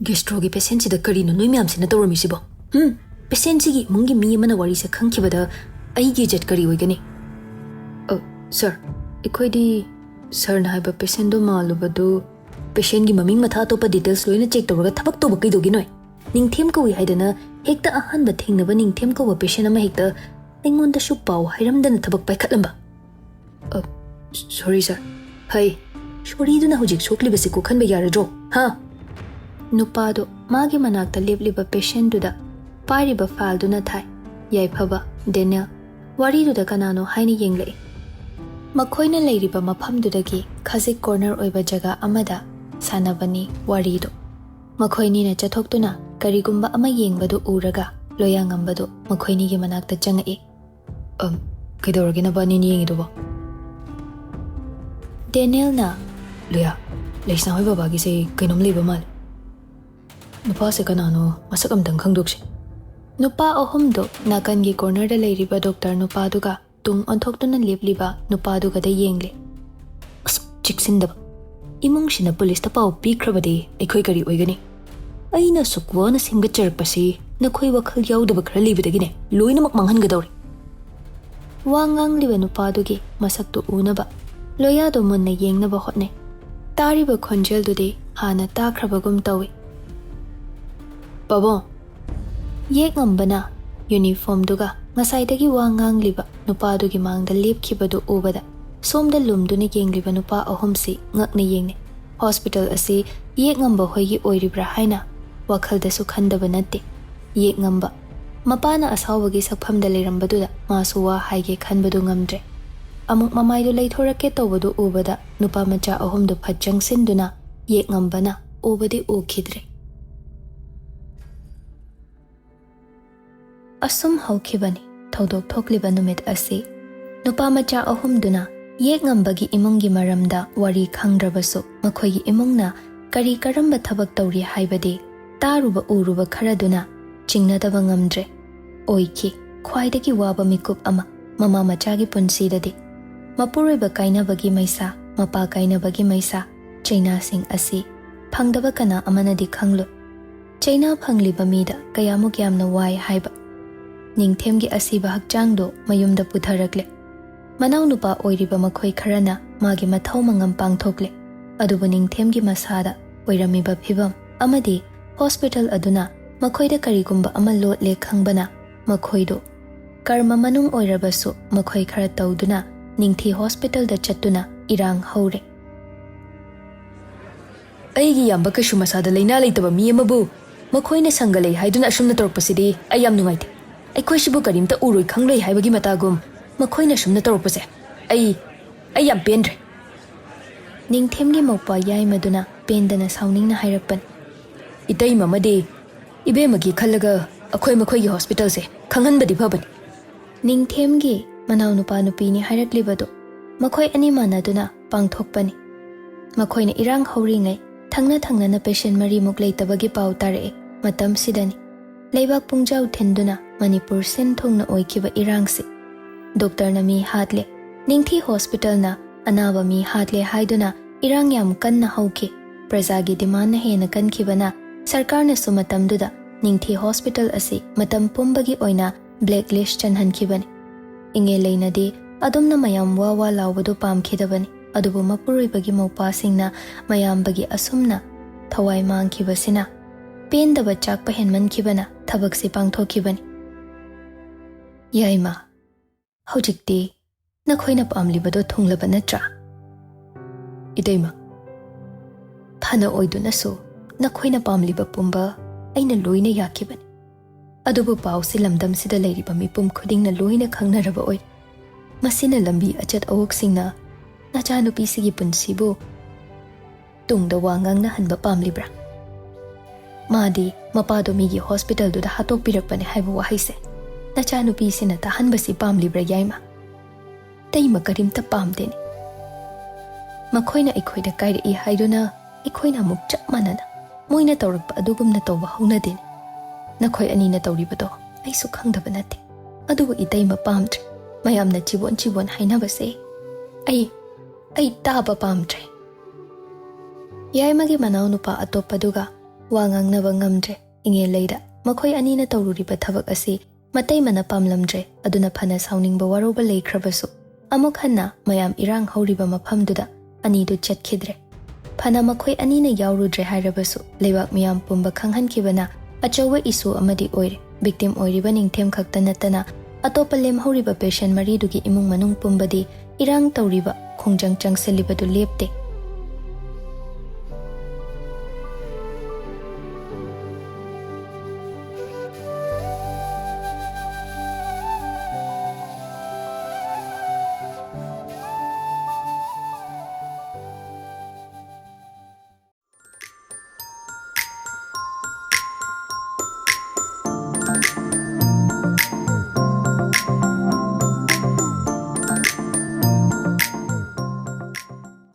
ꯒꯦꯁꯇ꯭ꯔꯣꯒꯤ ꯄꯦꯁꯦꯟꯁꯤꯗ ꯀꯔꯤꯅꯣ ꯅꯣꯏ ꯃꯌꯥꯝꯁꯤꯅ ꯇꯧꯔꯝꯃꯤꯁꯤꯕꯣ? ꯍꯨꯝ? ꯄꯦꯁꯦꯟꯁꯤꯒꯤ ꯏꯃꯨꯡꯒꯤ ꯃꯤ ꯑꯃꯅ ꯋꯥꯔꯤꯁꯦ ꯈꯪꯈꯤꯕꯗ ꯑꯩꯒꯤ ꯏꯖꯠ ꯀꯔꯤ ꯑꯣꯏꯒꯅꯤ? ꯑ, ꯁꯥꯔ, ꯑꯩꯈꯣꯏꯗꯤ ꯁꯥꯔꯅ ꯍꯥꯏꯕ ꯄꯦꯁꯦꯟꯗꯣ ꯃꯥꯜꯂꯨꯕꯗꯨ ꯄꯦꯁꯦꯟꯒꯤ ꯃꯃꯤꯡ ꯃꯊꯥ ꯑꯇꯣꯞꯄ ꯗꯤꯇꯦꯜꯁ ꯂꯣꯏꯅ ꯆꯦꯛ ꯇꯧꯔꯒ ꯊꯕꯛ ꯇꯧꯕ ꯀꯩꯗꯧꯒꯦ ꯅꯣꯏ? ꯅꯤꯡꯊꯦꯝ ꯀꯧꯏ ꯍꯥꯏꯗꯅ ꯍꯦꯛꯇ ꯑꯍꯥꯟꯕ ꯊꯦꯡꯅꯕ ꯅꯤꯡꯊꯦꯝ ꯀꯧꯕ ꯄꯦꯁꯦꯟ ꯑꯃ ꯍꯦꯛꯇ ꯑꯩꯉꯣꯟꯗꯁꯨ ꯄꯥꯎ ꯍꯥꯏꯔꯝꯗꯅ ꯊꯕꯛ ꯄꯥꯏꯈꯠꯂꯝꯕ? ꯑ, ꯁꯣꯔꯤ ꯁꯥꯔ꯫ ꯍꯩ, ꯁꯣꯔꯤꯗꯨꯅ ꯍꯧꯖꯤꯛ ꯁꯣꯛꯂꯤꯕꯁꯤ ꯀꯣꯛꯍꯟꯕ ꯌꯥꯔꯗ꯭ꯔꯣ? ꯍꯥ? ꯅꯨꯄꯥꯗꯣ ꯃꯥꯒꯤ ꯃꯅꯥꯛꯇ ꯂꯦꯞꯂꯤꯕ ꯄꯦꯁꯦꯟꯗꯨꯗ ꯄꯥꯏꯔꯤꯕ ꯐꯥꯏꯜꯗꯨꯅ ꯊꯥꯏ꯫ ꯌꯥꯏꯐꯕ, ꯗꯦꯅꯦꯜ, ꯋꯥꯔꯤꯗꯨꯗ ꯀꯅꯥꯅꯣ ꯍꯥꯏꯅ ꯌꯦꯡꯂꯛꯏ꯫ ꯃꯈꯣꯏꯅ ꯂꯩꯔꯤꯕ ꯃꯐꯝꯗꯨꯗꯒꯤ ꯈꯖꯤꯛ ꯀꯣꯔꯅꯔ ꯑꯣꯏꯕ ꯖꯒꯥ ꯑꯃꯗ ꯁꯥꯟꯅꯕꯅꯤ ꯋꯥꯔꯤꯗꯨ꯫ ꯃꯈꯣꯏꯅꯤꯅ ꯆꯠꯊꯣꯛꯇꯨꯅ ꯀꯔꯤꯒꯨꯝꯕ ꯑꯃ ꯌꯦꯡꯕꯗꯨ ꯎꯔꯒ ꯂꯣꯌꯥꯉꯝꯕꯗꯨ ꯃꯈꯣꯏꯅꯤꯒꯤ ꯃꯅꯥꯛꯇ ꯆꯪꯉꯛꯏ꯫ ꯑꯝ, ꯀꯩꯗꯧꯔꯒꯦ ꯅꯕꯥꯅꯤꯅ ꯌꯦꯡꯉꯤꯗꯨꯕꯣ? ꯗꯦꯅꯦꯜꯅ, ꯂꯣꯌꯥ, ꯂꯩꯁꯅꯥ ꯍꯣꯏ ꯕꯕꯥꯒꯤꯁꯦ ꯀꯩꯅꯣꯝ ꯂꯩꯕ ꯃꯥꯜꯂꯦ꯫ ꯅꯨꯄꯥꯁꯦ ꯀꯅꯥꯅꯣ ꯃꯁꯛ ꯑꯝꯇꯪ ꯈꯪꯗꯣꯛꯁꯦ꯫ ꯅꯨꯄꯥ ꯑꯍꯨꯝꯗꯨ ꯅꯥꯀꯟꯒꯤ ꯀꯣꯔꯅꯔꯗ ꯂꯩꯔꯤꯕ ꯗꯣꯛꯇꯔ ꯅꯨꯄꯥꯗꯨꯒ ꯇꯨꯡ ꯑꯣꯟꯊꯣꯛꯇꯨꯅ ꯂꯦꯞꯂꯤꯕ ꯅꯨꯄꯥꯗꯨꯒꯗ ꯌꯦꯡꯂꯦ꯫ ꯑꯁ, ꯆꯦꯛꯁꯤꯟꯗꯕ! ꯏꯃꯨꯡꯁꯤꯅ ꯄꯨꯂꯤꯁꯇ ꯄꯥꯎ ꯄꯤꯈ꯭ꯔꯕꯗꯤ ꯑꯩꯈꯣꯏ ꯀꯔꯤ ꯑꯣꯏꯒꯅꯤ? ꯑꯩꯅ ꯑꯁꯨꯛ ꯋꯥꯅ ꯁꯦꯝꯒꯠꯆꯔꯛꯄꯁꯤ ꯅꯈꯣꯏ ꯋꯥꯈꯜ ꯌꯥꯎꯗꯕ ꯈꯔ ꯂꯩꯕꯗꯒꯤꯅꯦ ꯂꯣꯏꯅꯃꯛ ꯃꯥꯡꯍꯟꯒꯗꯧꯔꯦ꯫ ꯋꯥ ꯉꯥꯡꯂꯤꯕ ꯅꯨꯄꯥꯗꯨꯒꯤ ꯃꯁꯛꯇꯨ ꯎꯅꯕ ꯂꯣꯌꯥꯗꯣ ꯃꯨꯟꯅ ꯌꯦꯡꯅꯕ ꯍꯣꯠꯅꯩ꯫ ꯇꯥꯔꯤꯕ ꯈꯣꯟꯖꯦꯜꯗꯨꯗꯤ ꯍꯥꯟꯅ ꯇꯥꯈ꯭ꯔꯕꯒꯨꯝ ꯇꯧꯏ꯫ ꯄꯥꯕꯨꯡ, ꯌꯦꯛꯉꯝꯕꯅ ꯌꯨꯅꯤꯐꯣꯔꯝꯗꯨꯒ ꯉꯁꯥꯏꯗꯒꯤ ꯋꯥ ꯉꯥꯡꯂꯤꯕ ꯅꯨꯄꯥꯗꯨꯒꯤ ꯃꯥꯡꯗ ꯂꯦꯞꯈꯤꯕꯗꯨ ꯎꯕꯗ, ꯁꯣꯝꯗ ꯂꯨꯝꯗꯨꯅ ꯌꯦꯡꯂꯤꯕ ꯅꯨꯄꯥ ꯑꯍꯨꯝꯁꯤ ꯉꯛꯅ ꯌꯦꯡꯅꯩ꯫ ꯍꯣꯁꯄꯤꯇꯥꯜ ꯑꯁꯤ ꯌꯦꯛꯉꯝꯕ ꯍꯣꯏꯒꯤ ꯑꯣꯏꯔꯤꯕ꯭ꯔꯥ ꯍꯥꯏꯅ ꯋꯥꯈꯜꯗꯁꯨ ꯈꯟꯗꯕ ꯅꯠꯇꯦ꯫ ꯌꯦꯛꯉꯝꯕ ꯃꯄꯥꯅ ꯑꯁꯥꯎꯕꯒꯤ ꯁꯛꯐꯝꯗ ꯂꯩꯔꯝꯕꯗꯨꯗ ꯃꯥꯁꯨ ꯋꯥ ꯍꯥꯏꯒꯦ ꯈꯟꯕꯗꯨ ꯉꯝꯗ꯭ꯔꯦ꯫ ꯑꯃꯨꯛ ꯃꯃꯥꯏꯗꯨ ꯂꯩꯊꯣꯔꯛꯀꯦ ꯇꯧꯕꯗꯨ ꯎꯕꯗ ꯅꯨꯄꯥ ꯃꯆꯥ ꯑꯍꯨꯝꯗꯨ ꯐꯠ ꯆꯪꯁꯤꯟꯗꯨꯅ ꯌꯦꯛꯉꯝꯕꯅ ꯎꯕꯗꯤ ꯎꯈꯤꯗ꯭ꯔꯦ꯫ ꯑꯁꯨꯝ ꯍꯧꯈꯤꯕꯅꯤ ꯊꯧꯗꯣꯛ ꯊꯣꯛꯂꯤꯕ ꯅꯨꯃꯤꯠ ꯑꯁꯤ꯫ ꯅꯨꯄꯥ ꯃꯆꯥ ꯑꯍꯨꯝꯗꯨꯅ ꯌꯦꯛꯉꯝꯕꯒꯤ ꯏꯃꯨꯡꯒꯤ ꯃꯔꯝꯗ ꯋꯥꯔꯤ ꯈꯪꯗ꯭ꯔꯕꯁꯨ, ꯃꯈꯣꯏꯒꯤ ꯏꯃꯨꯡꯅ ꯀꯔꯤ ꯀꯔꯝꯕ ꯊꯕꯛ ꯇꯧꯔꯤ ꯍꯥꯏꯕꯗꯤ ꯇꯥꯔꯨꯕ ꯎꯔꯨꯕ ꯈꯔꯗꯨꯅ ꯆꯤꯡꯅꯗꯕ ꯉꯝꯗ꯭ꯔꯦ꯫ ꯑꯣꯏꯈꯤ ꯈ꯭ꯋꯥꯏꯗꯒꯤ ꯋꯥꯕ ꯃꯤꯀꯨꯞ ꯑꯃ ꯃꯃꯥ ꯃꯆꯥꯒꯤ ꯄꯨꯟꯁꯤꯗꯗꯤ꯫ ꯃꯄꯨꯔꯣꯏꯕ ꯀꯥꯏꯅꯕꯒꯤ ꯃꯩꯁꯥ, ꯃꯄꯥ ꯀꯥꯏꯅꯕꯒꯤ ꯃꯩꯁꯥ, ꯆꯩꯅꯥꯁꯤꯡ ꯑꯁꯤ ꯐꯪꯗꯕ ꯀꯅꯥ ꯑꯃꯅꯗꯤ ꯈꯪꯂꯣꯏ꯫ ꯆꯩꯅꯥ ꯐꯪꯂꯤꯕ ꯃꯤꯗ ꯀꯌꯥꯃꯨꯛ ꯌꯥꯝꯅ ꯋꯥꯏ ꯍꯥꯏꯕ꯫ ꯅꯤꯡꯊꯦꯝꯒꯤ ꯑꯁꯤꯕ ꯍꯛꯆꯥꯡꯗꯨ ꯃꯌꯨꯝꯗ ꯄꯨꯊꯔꯛꯂꯦ꯫ ꯃꯅꯥꯎꯅꯨꯄꯥ ꯑꯣꯏꯔꯤꯕ ꯃꯈꯣꯏ ꯈꯔꯅ ꯃꯥꯒꯤ ꯃꯊꯧ ꯃꯉꯝ ꯄꯥꯡꯊꯣꯛꯂꯦ꯫ ꯑꯗꯨꯕꯨ ꯅꯤꯡꯊꯦꯝꯒꯤ ꯃꯁꯥꯗ ꯑꯣꯏꯔꯝꯃꯤꯕ ꯐꯤꯚꯝ ꯑꯃꯗꯤ ꯍꯣꯁꯄꯤꯇꯥꯜ ꯑꯗꯨꯅ ꯃꯈꯣꯏꯗ ꯀꯔꯤꯒꯨꯝꯕ ꯑꯃ ꯂꯣꯠꯂꯦ ꯈꯪꯕꯅ ꯃꯈꯣꯏꯗꯨ ꯀꯔꯃ ꯃꯅꯨꯡ ꯑꯣꯏꯔꯕꯁꯨ ꯃꯈꯣꯏ ꯈꯔ ꯇꯧꯗꯨꯅ ꯅꯤꯡꯊꯤ ꯍꯣꯁꯄꯤꯇꯥꯜꯗ ꯆꯠꯇꯨꯅ ꯏꯔꯥꯡ ꯍꯧꯔꯦ꯫ ꯑꯩꯒꯤ ꯏꯌꯥꯝꯕ ꯀꯩꯁꯨ ꯃꯁꯥꯗ ꯂꯩꯅꯥ ꯂꯩꯇꯕ ꯃꯤ ꯑꯃꯕꯨ ꯃꯈꯣꯏꯅ ꯁꯪꯒ ꯂꯩ ꯍꯥꯏꯗꯨꯅ ꯑꯁꯨꯝꯅ ꯇꯧꯔꯛꯄꯁꯤꯗꯤ ꯑꯩ ꯌꯥꯝ ꯅꯨꯡꯉꯥꯏꯇꯦ꯫ ꯑꯩꯈꯣꯏꯁꯤꯕꯨ ꯀꯔꯤꯝꯇ ꯎꯔꯣꯏ ꯈꯪꯂꯣꯏ ꯍꯥꯏꯕꯒꯤ ꯃꯇꯥꯒꯨꯝ ꯃꯈꯣꯏꯅ ꯑꯁꯨꯝꯅ ꯇꯧꯔꯛꯄꯁꯦ ꯑꯩ, ꯑꯩ ꯌꯥꯝ ꯄꯦꯟꯗ꯭ꯔꯦ꯫ ꯅꯤꯡꯊꯦꯝꯒꯤ ꯃꯧꯄ꯭ꯋꯥ ꯌꯥꯏꯃꯗꯨꯅ ꯄꯦꯟꯗꯅ ꯁꯥꯎꯅꯤꯡꯅ ꯍꯥꯏꯔꯛꯄꯅꯤ꯫ ꯏꯇꯩꯃ ꯑꯃꯗꯤ ꯏꯕꯦꯝꯃꯒꯤ ꯈꯜꯂꯒ ꯑꯩꯈꯣꯏ ꯃꯈꯣꯏꯒꯤ ꯍꯣꯁꯄꯤꯇꯥꯜꯁꯦ ꯈꯪꯍꯟꯕꯗꯤ ꯐꯕꯅꯤ꯫ ꯅꯤꯡꯊꯦꯝꯒꯤ ꯃꯅꯥꯎꯅꯨꯄꯥ ꯅꯨꯄꯤꯅꯤ ꯍꯥꯏꯔꯛꯂꯤꯕꯗꯨ ꯃꯈꯣꯏ ꯑꯅꯤ ꯃꯥꯟꯅꯗꯨꯅ ꯄꯥꯡꯊꯣꯛꯄꯅꯤ꯫ ꯃꯈꯣꯏꯅ ꯏꯔꯥꯡ ꯍꯧꯔꯤꯉꯩ ꯊꯪꯅ ꯊꯪꯅꯅ ꯄꯦꯁꯦꯟ ꯃꯔꯤꯃꯨꯛ ꯂꯩꯇꯕꯒꯤ ꯄꯥꯎ ꯇꯥꯔꯛꯑꯦ꯫ ꯃꯇꯝꯁꯤꯗꯅꯤ ꯂꯩꯕꯥꯛ ꯄꯨꯡꯖꯥꯎ ꯊꯤꯟꯗꯨꯅ ꯃꯅꯤꯄꯨꯔ ꯁꯤꯟ ꯊꯨꯡꯅ ꯑꯣꯏꯈꯤꯕ ꯏꯔꯥꯡꯁꯤ꯫ ꯗꯣꯛꯇꯔꯅ ꯃꯤ ꯍꯥꯠꯂꯦ, ꯅꯤꯡꯊꯤ ꯍꯣꯁꯄꯤꯇꯥꯜꯅ ꯑꯅꯥꯕ ꯃꯤ ꯍꯥꯠꯂꯦ ꯍꯥꯏꯗꯨꯅ ꯏꯔꯥꯡ ꯌꯥꯝ ꯀꯟꯅ ꯍꯧꯈꯤ꯫ ꯄ꯭ꯔꯖꯥꯒꯤ ꯗꯤꯃꯥꯟꯅ ꯍꯦꯟꯅ ꯀꯟꯈꯤꯕꯅ ꯁꯔꯀꯥꯔꯅꯁꯨ ꯃꯇꯝꯗꯨꯗ ꯅꯤꯡꯊꯤ ꯍꯣꯁꯄꯤꯇꯥꯜ ꯑꯁꯤ ꯃꯇꯝ ꯄꯨꯝꯕꯒꯤ ꯑꯣꯏꯅ ꯕ꯭ꯂꯦꯛ ꯂꯤꯁ ꯆꯟꯍꯟꯈꯤꯕꯅꯤ꯫ ꯏꯪꯉꯦ ꯂꯩꯅꯗꯤ ꯑꯗꯨꯝꯅ ꯃꯌꯥꯝ ꯋꯥ ꯋꯥ ꯂꯥꯎꯕꯗꯨ ꯄꯥꯝꯈꯤꯗꯕꯅꯤ꯫ ꯑꯗꯨꯕꯨ ꯃꯄꯨꯔꯣꯏꯕꯒꯤ ꯃꯧꯄꯥꯁꯤꯡꯅ ꯃꯌꯥꯝꯕꯒꯤ ꯑꯁꯨꯝꯅ ꯊꯋꯥꯏ ꯃꯥꯡꯈꯤꯕꯁꯤꯅ ꯄꯦꯟꯗꯕ ꯆꯥꯛꯄ ꯍꯦꯟꯃꯟꯈꯤꯕꯅ ꯊꯕꯛꯁꯤ ꯄꯥꯡꯊꯣꯛꯈꯤꯕꯅꯤ꯫ ꯌꯥꯏꯃ, ꯍꯧꯖꯤꯛꯇꯤ ꯅꯈꯣꯏꯅ ꯄꯥꯝꯂꯤꯕꯗꯣ ꯊꯨꯡꯂꯕ ꯅꯠꯇ꯭ꯔꯥ? ꯏꯇꯩꯃ, ꯐꯅ ꯑꯣꯏꯗꯨꯅꯁꯨ ꯅꯈꯣꯏꯅ ꯄꯥꯝꯂꯤꯕ ꯄꯨꯝꯕ ꯑꯩꯅ ꯂꯣꯏꯅ ꯌꯥꯈꯤꯕꯅꯤ꯫ ꯑꯗꯨꯕꯨ ꯄꯥꯎꯁꯤ ꯂꯝꯗꯝꯁꯤꯗ ꯂꯩꯔꯤꯕ ꯃꯤꯄꯨꯝ ꯈꯨꯗꯤꯡꯅ ꯂꯣꯏꯅ ꯈꯪꯅꯔꯕ ꯑꯣꯏꯔꯦ꯫ ꯃꯁꯤꯅ ꯂꯝꯕꯤ ꯑꯆꯠ ꯑꯋꯣꯛꯁꯤꯡꯅ ꯅꯆꯥꯅꯨꯄꯤꯁꯤꯒꯤ ꯄꯨꯟꯁꯤꯕꯨ ꯇꯨꯡꯗ ꯋꯥ ꯉꯥꯡꯅꯍꯟꯕ ꯄꯥꯝꯂꯤꯕ꯭ꯔꯥ? ꯃꯥꯗꯤ ꯃꯄꯥꯗꯣ ꯃꯤꯒꯤ ꯍꯣꯁꯄꯤꯇꯥꯜꯗꯨꯗ ꯍꯥꯠꯇꯣꯛꯄꯤꯔꯛꯄꯅꯦ ꯍꯥꯏꯕ ꯋꯥꯍꯩꯁꯦ ꯅꯆꯥꯅꯨꯄꯤꯁꯤꯅ ꯇꯥꯍꯟꯕꯁꯤ ꯄꯥꯝꯂꯤꯕ꯭ꯔꯥ ꯌꯥꯏꯃ? ꯏꯇꯩꯃ, ꯀꯔꯤꯝꯇ ꯄꯥꯝꯗꯦꯅꯦ꯫ ꯃꯈꯣꯏꯅ ꯑꯩꯈꯣꯏꯗ ꯀꯥꯏꯔꯛꯏ ꯍꯥꯏꯗꯨꯅ ꯑꯩꯈꯣꯏꯅ ꯑꯃꯨꯛ ꯆꯞ ꯃꯥꯟꯅꯅ ꯃꯣꯏꯅ ꯇꯧꯔꯛꯄ ꯑꯗꯨꯒꯨꯝꯅ ꯇꯧꯕ ꯍꯧꯅꯗꯦꯅꯦ꯫ ꯅꯈꯣꯏ ꯑꯅꯤꯅ ꯇꯧꯔꯤꯕꯗꯣ ꯑꯩꯁꯨ ꯈꯪꯗꯕ ꯅꯠꯇꯦ꯫ ꯑꯗꯨꯕꯨ ꯏꯇꯩꯃ ꯄꯥꯝꯗ꯭ꯔꯦ꯫ ꯃꯌꯥꯝꯅ ꯆꯤꯕꯣꯟ ꯆꯤꯕꯣꯟ ꯍꯥꯏꯅꯕꯁꯦ ꯑꯩ, ꯑꯩ ꯇꯥꯕ ꯄꯥꯝꯗ꯭ꯔꯦ꯫ ꯌꯥꯏꯃꯒꯤ ꯃꯅꯥꯎꯅꯨꯄꯥ ꯑꯇꯣꯞꯄꯗꯨꯒ ꯋꯥ ꯉꯥꯡꯅꯕ ꯉꯝꯗ꯭ꯔꯦ꯫ ꯏꯉꯦꯜ ꯂꯩꯗ ꯃꯈꯣꯏ ꯑꯅꯤꯅ ꯇꯧꯔꯨꯔꯤꯕ ꯊꯕꯛ ꯑꯁꯤ ꯃꯇꯩꯃꯅ ꯄꯥꯝꯂꯝꯗ꯭ꯔꯦ꯫ ꯑꯗꯨꯅ ꯐꯅ ꯁꯥꯎꯅꯤꯡꯕ ꯋꯥꯔꯧꯕ ꯂꯩꯈ꯭ꯔꯕꯁꯨ ꯑꯃꯨꯛ ꯍꯟꯅ ꯃꯌꯥꯝ ꯏꯔꯥꯡ ꯍꯧꯔꯤꯕ ꯃꯐꯝꯗꯨꯗ ꯑꯅꯤꯗꯨ ꯆꯠꯈꯤꯗ꯭ꯔꯦ꯫ ꯐꯅ ꯃꯈꯣꯏ ꯑꯅꯤꯅ ꯌꯥꯎꯔꯨꯗ꯭ꯔꯦ ꯍꯥꯏꯔꯕꯁꯨ ꯂꯩꯕꯥꯛ ꯃꯤꯌꯥꯝ ꯄꯨꯝꯕ ꯈꯪꯍꯟꯈꯤꯕꯅ ꯑꯆꯧꯕ ꯏꯁꯨ ꯑꯃꯗꯤ ꯑꯣꯏꯔꯦ꯫ ꯚꯤꯛꯇꯤꯝ ꯑꯣꯏꯔꯤꯕ ꯅꯤꯡꯊꯦꯝ ꯈꯛꯇ ꯅꯠꯇꯅ ꯑꯇꯣꯞꯄ ꯂꯦꯝꯍꯧꯔꯤꯕ ꯄꯦꯁꯦꯟ ꯃꯔꯤꯗꯨꯒꯤ ꯏꯃꯨꯡ ꯃꯅꯨꯡ ꯄꯨꯝꯕꯗꯤ ꯏꯔꯥꯡ ꯇꯧꯔꯤꯕ ꯈꯣꯡꯖꯪ ꯆꯪꯁꯤꯜꯂꯤꯕꯗꯨ ꯂꯦꯞꯇꯦ꯫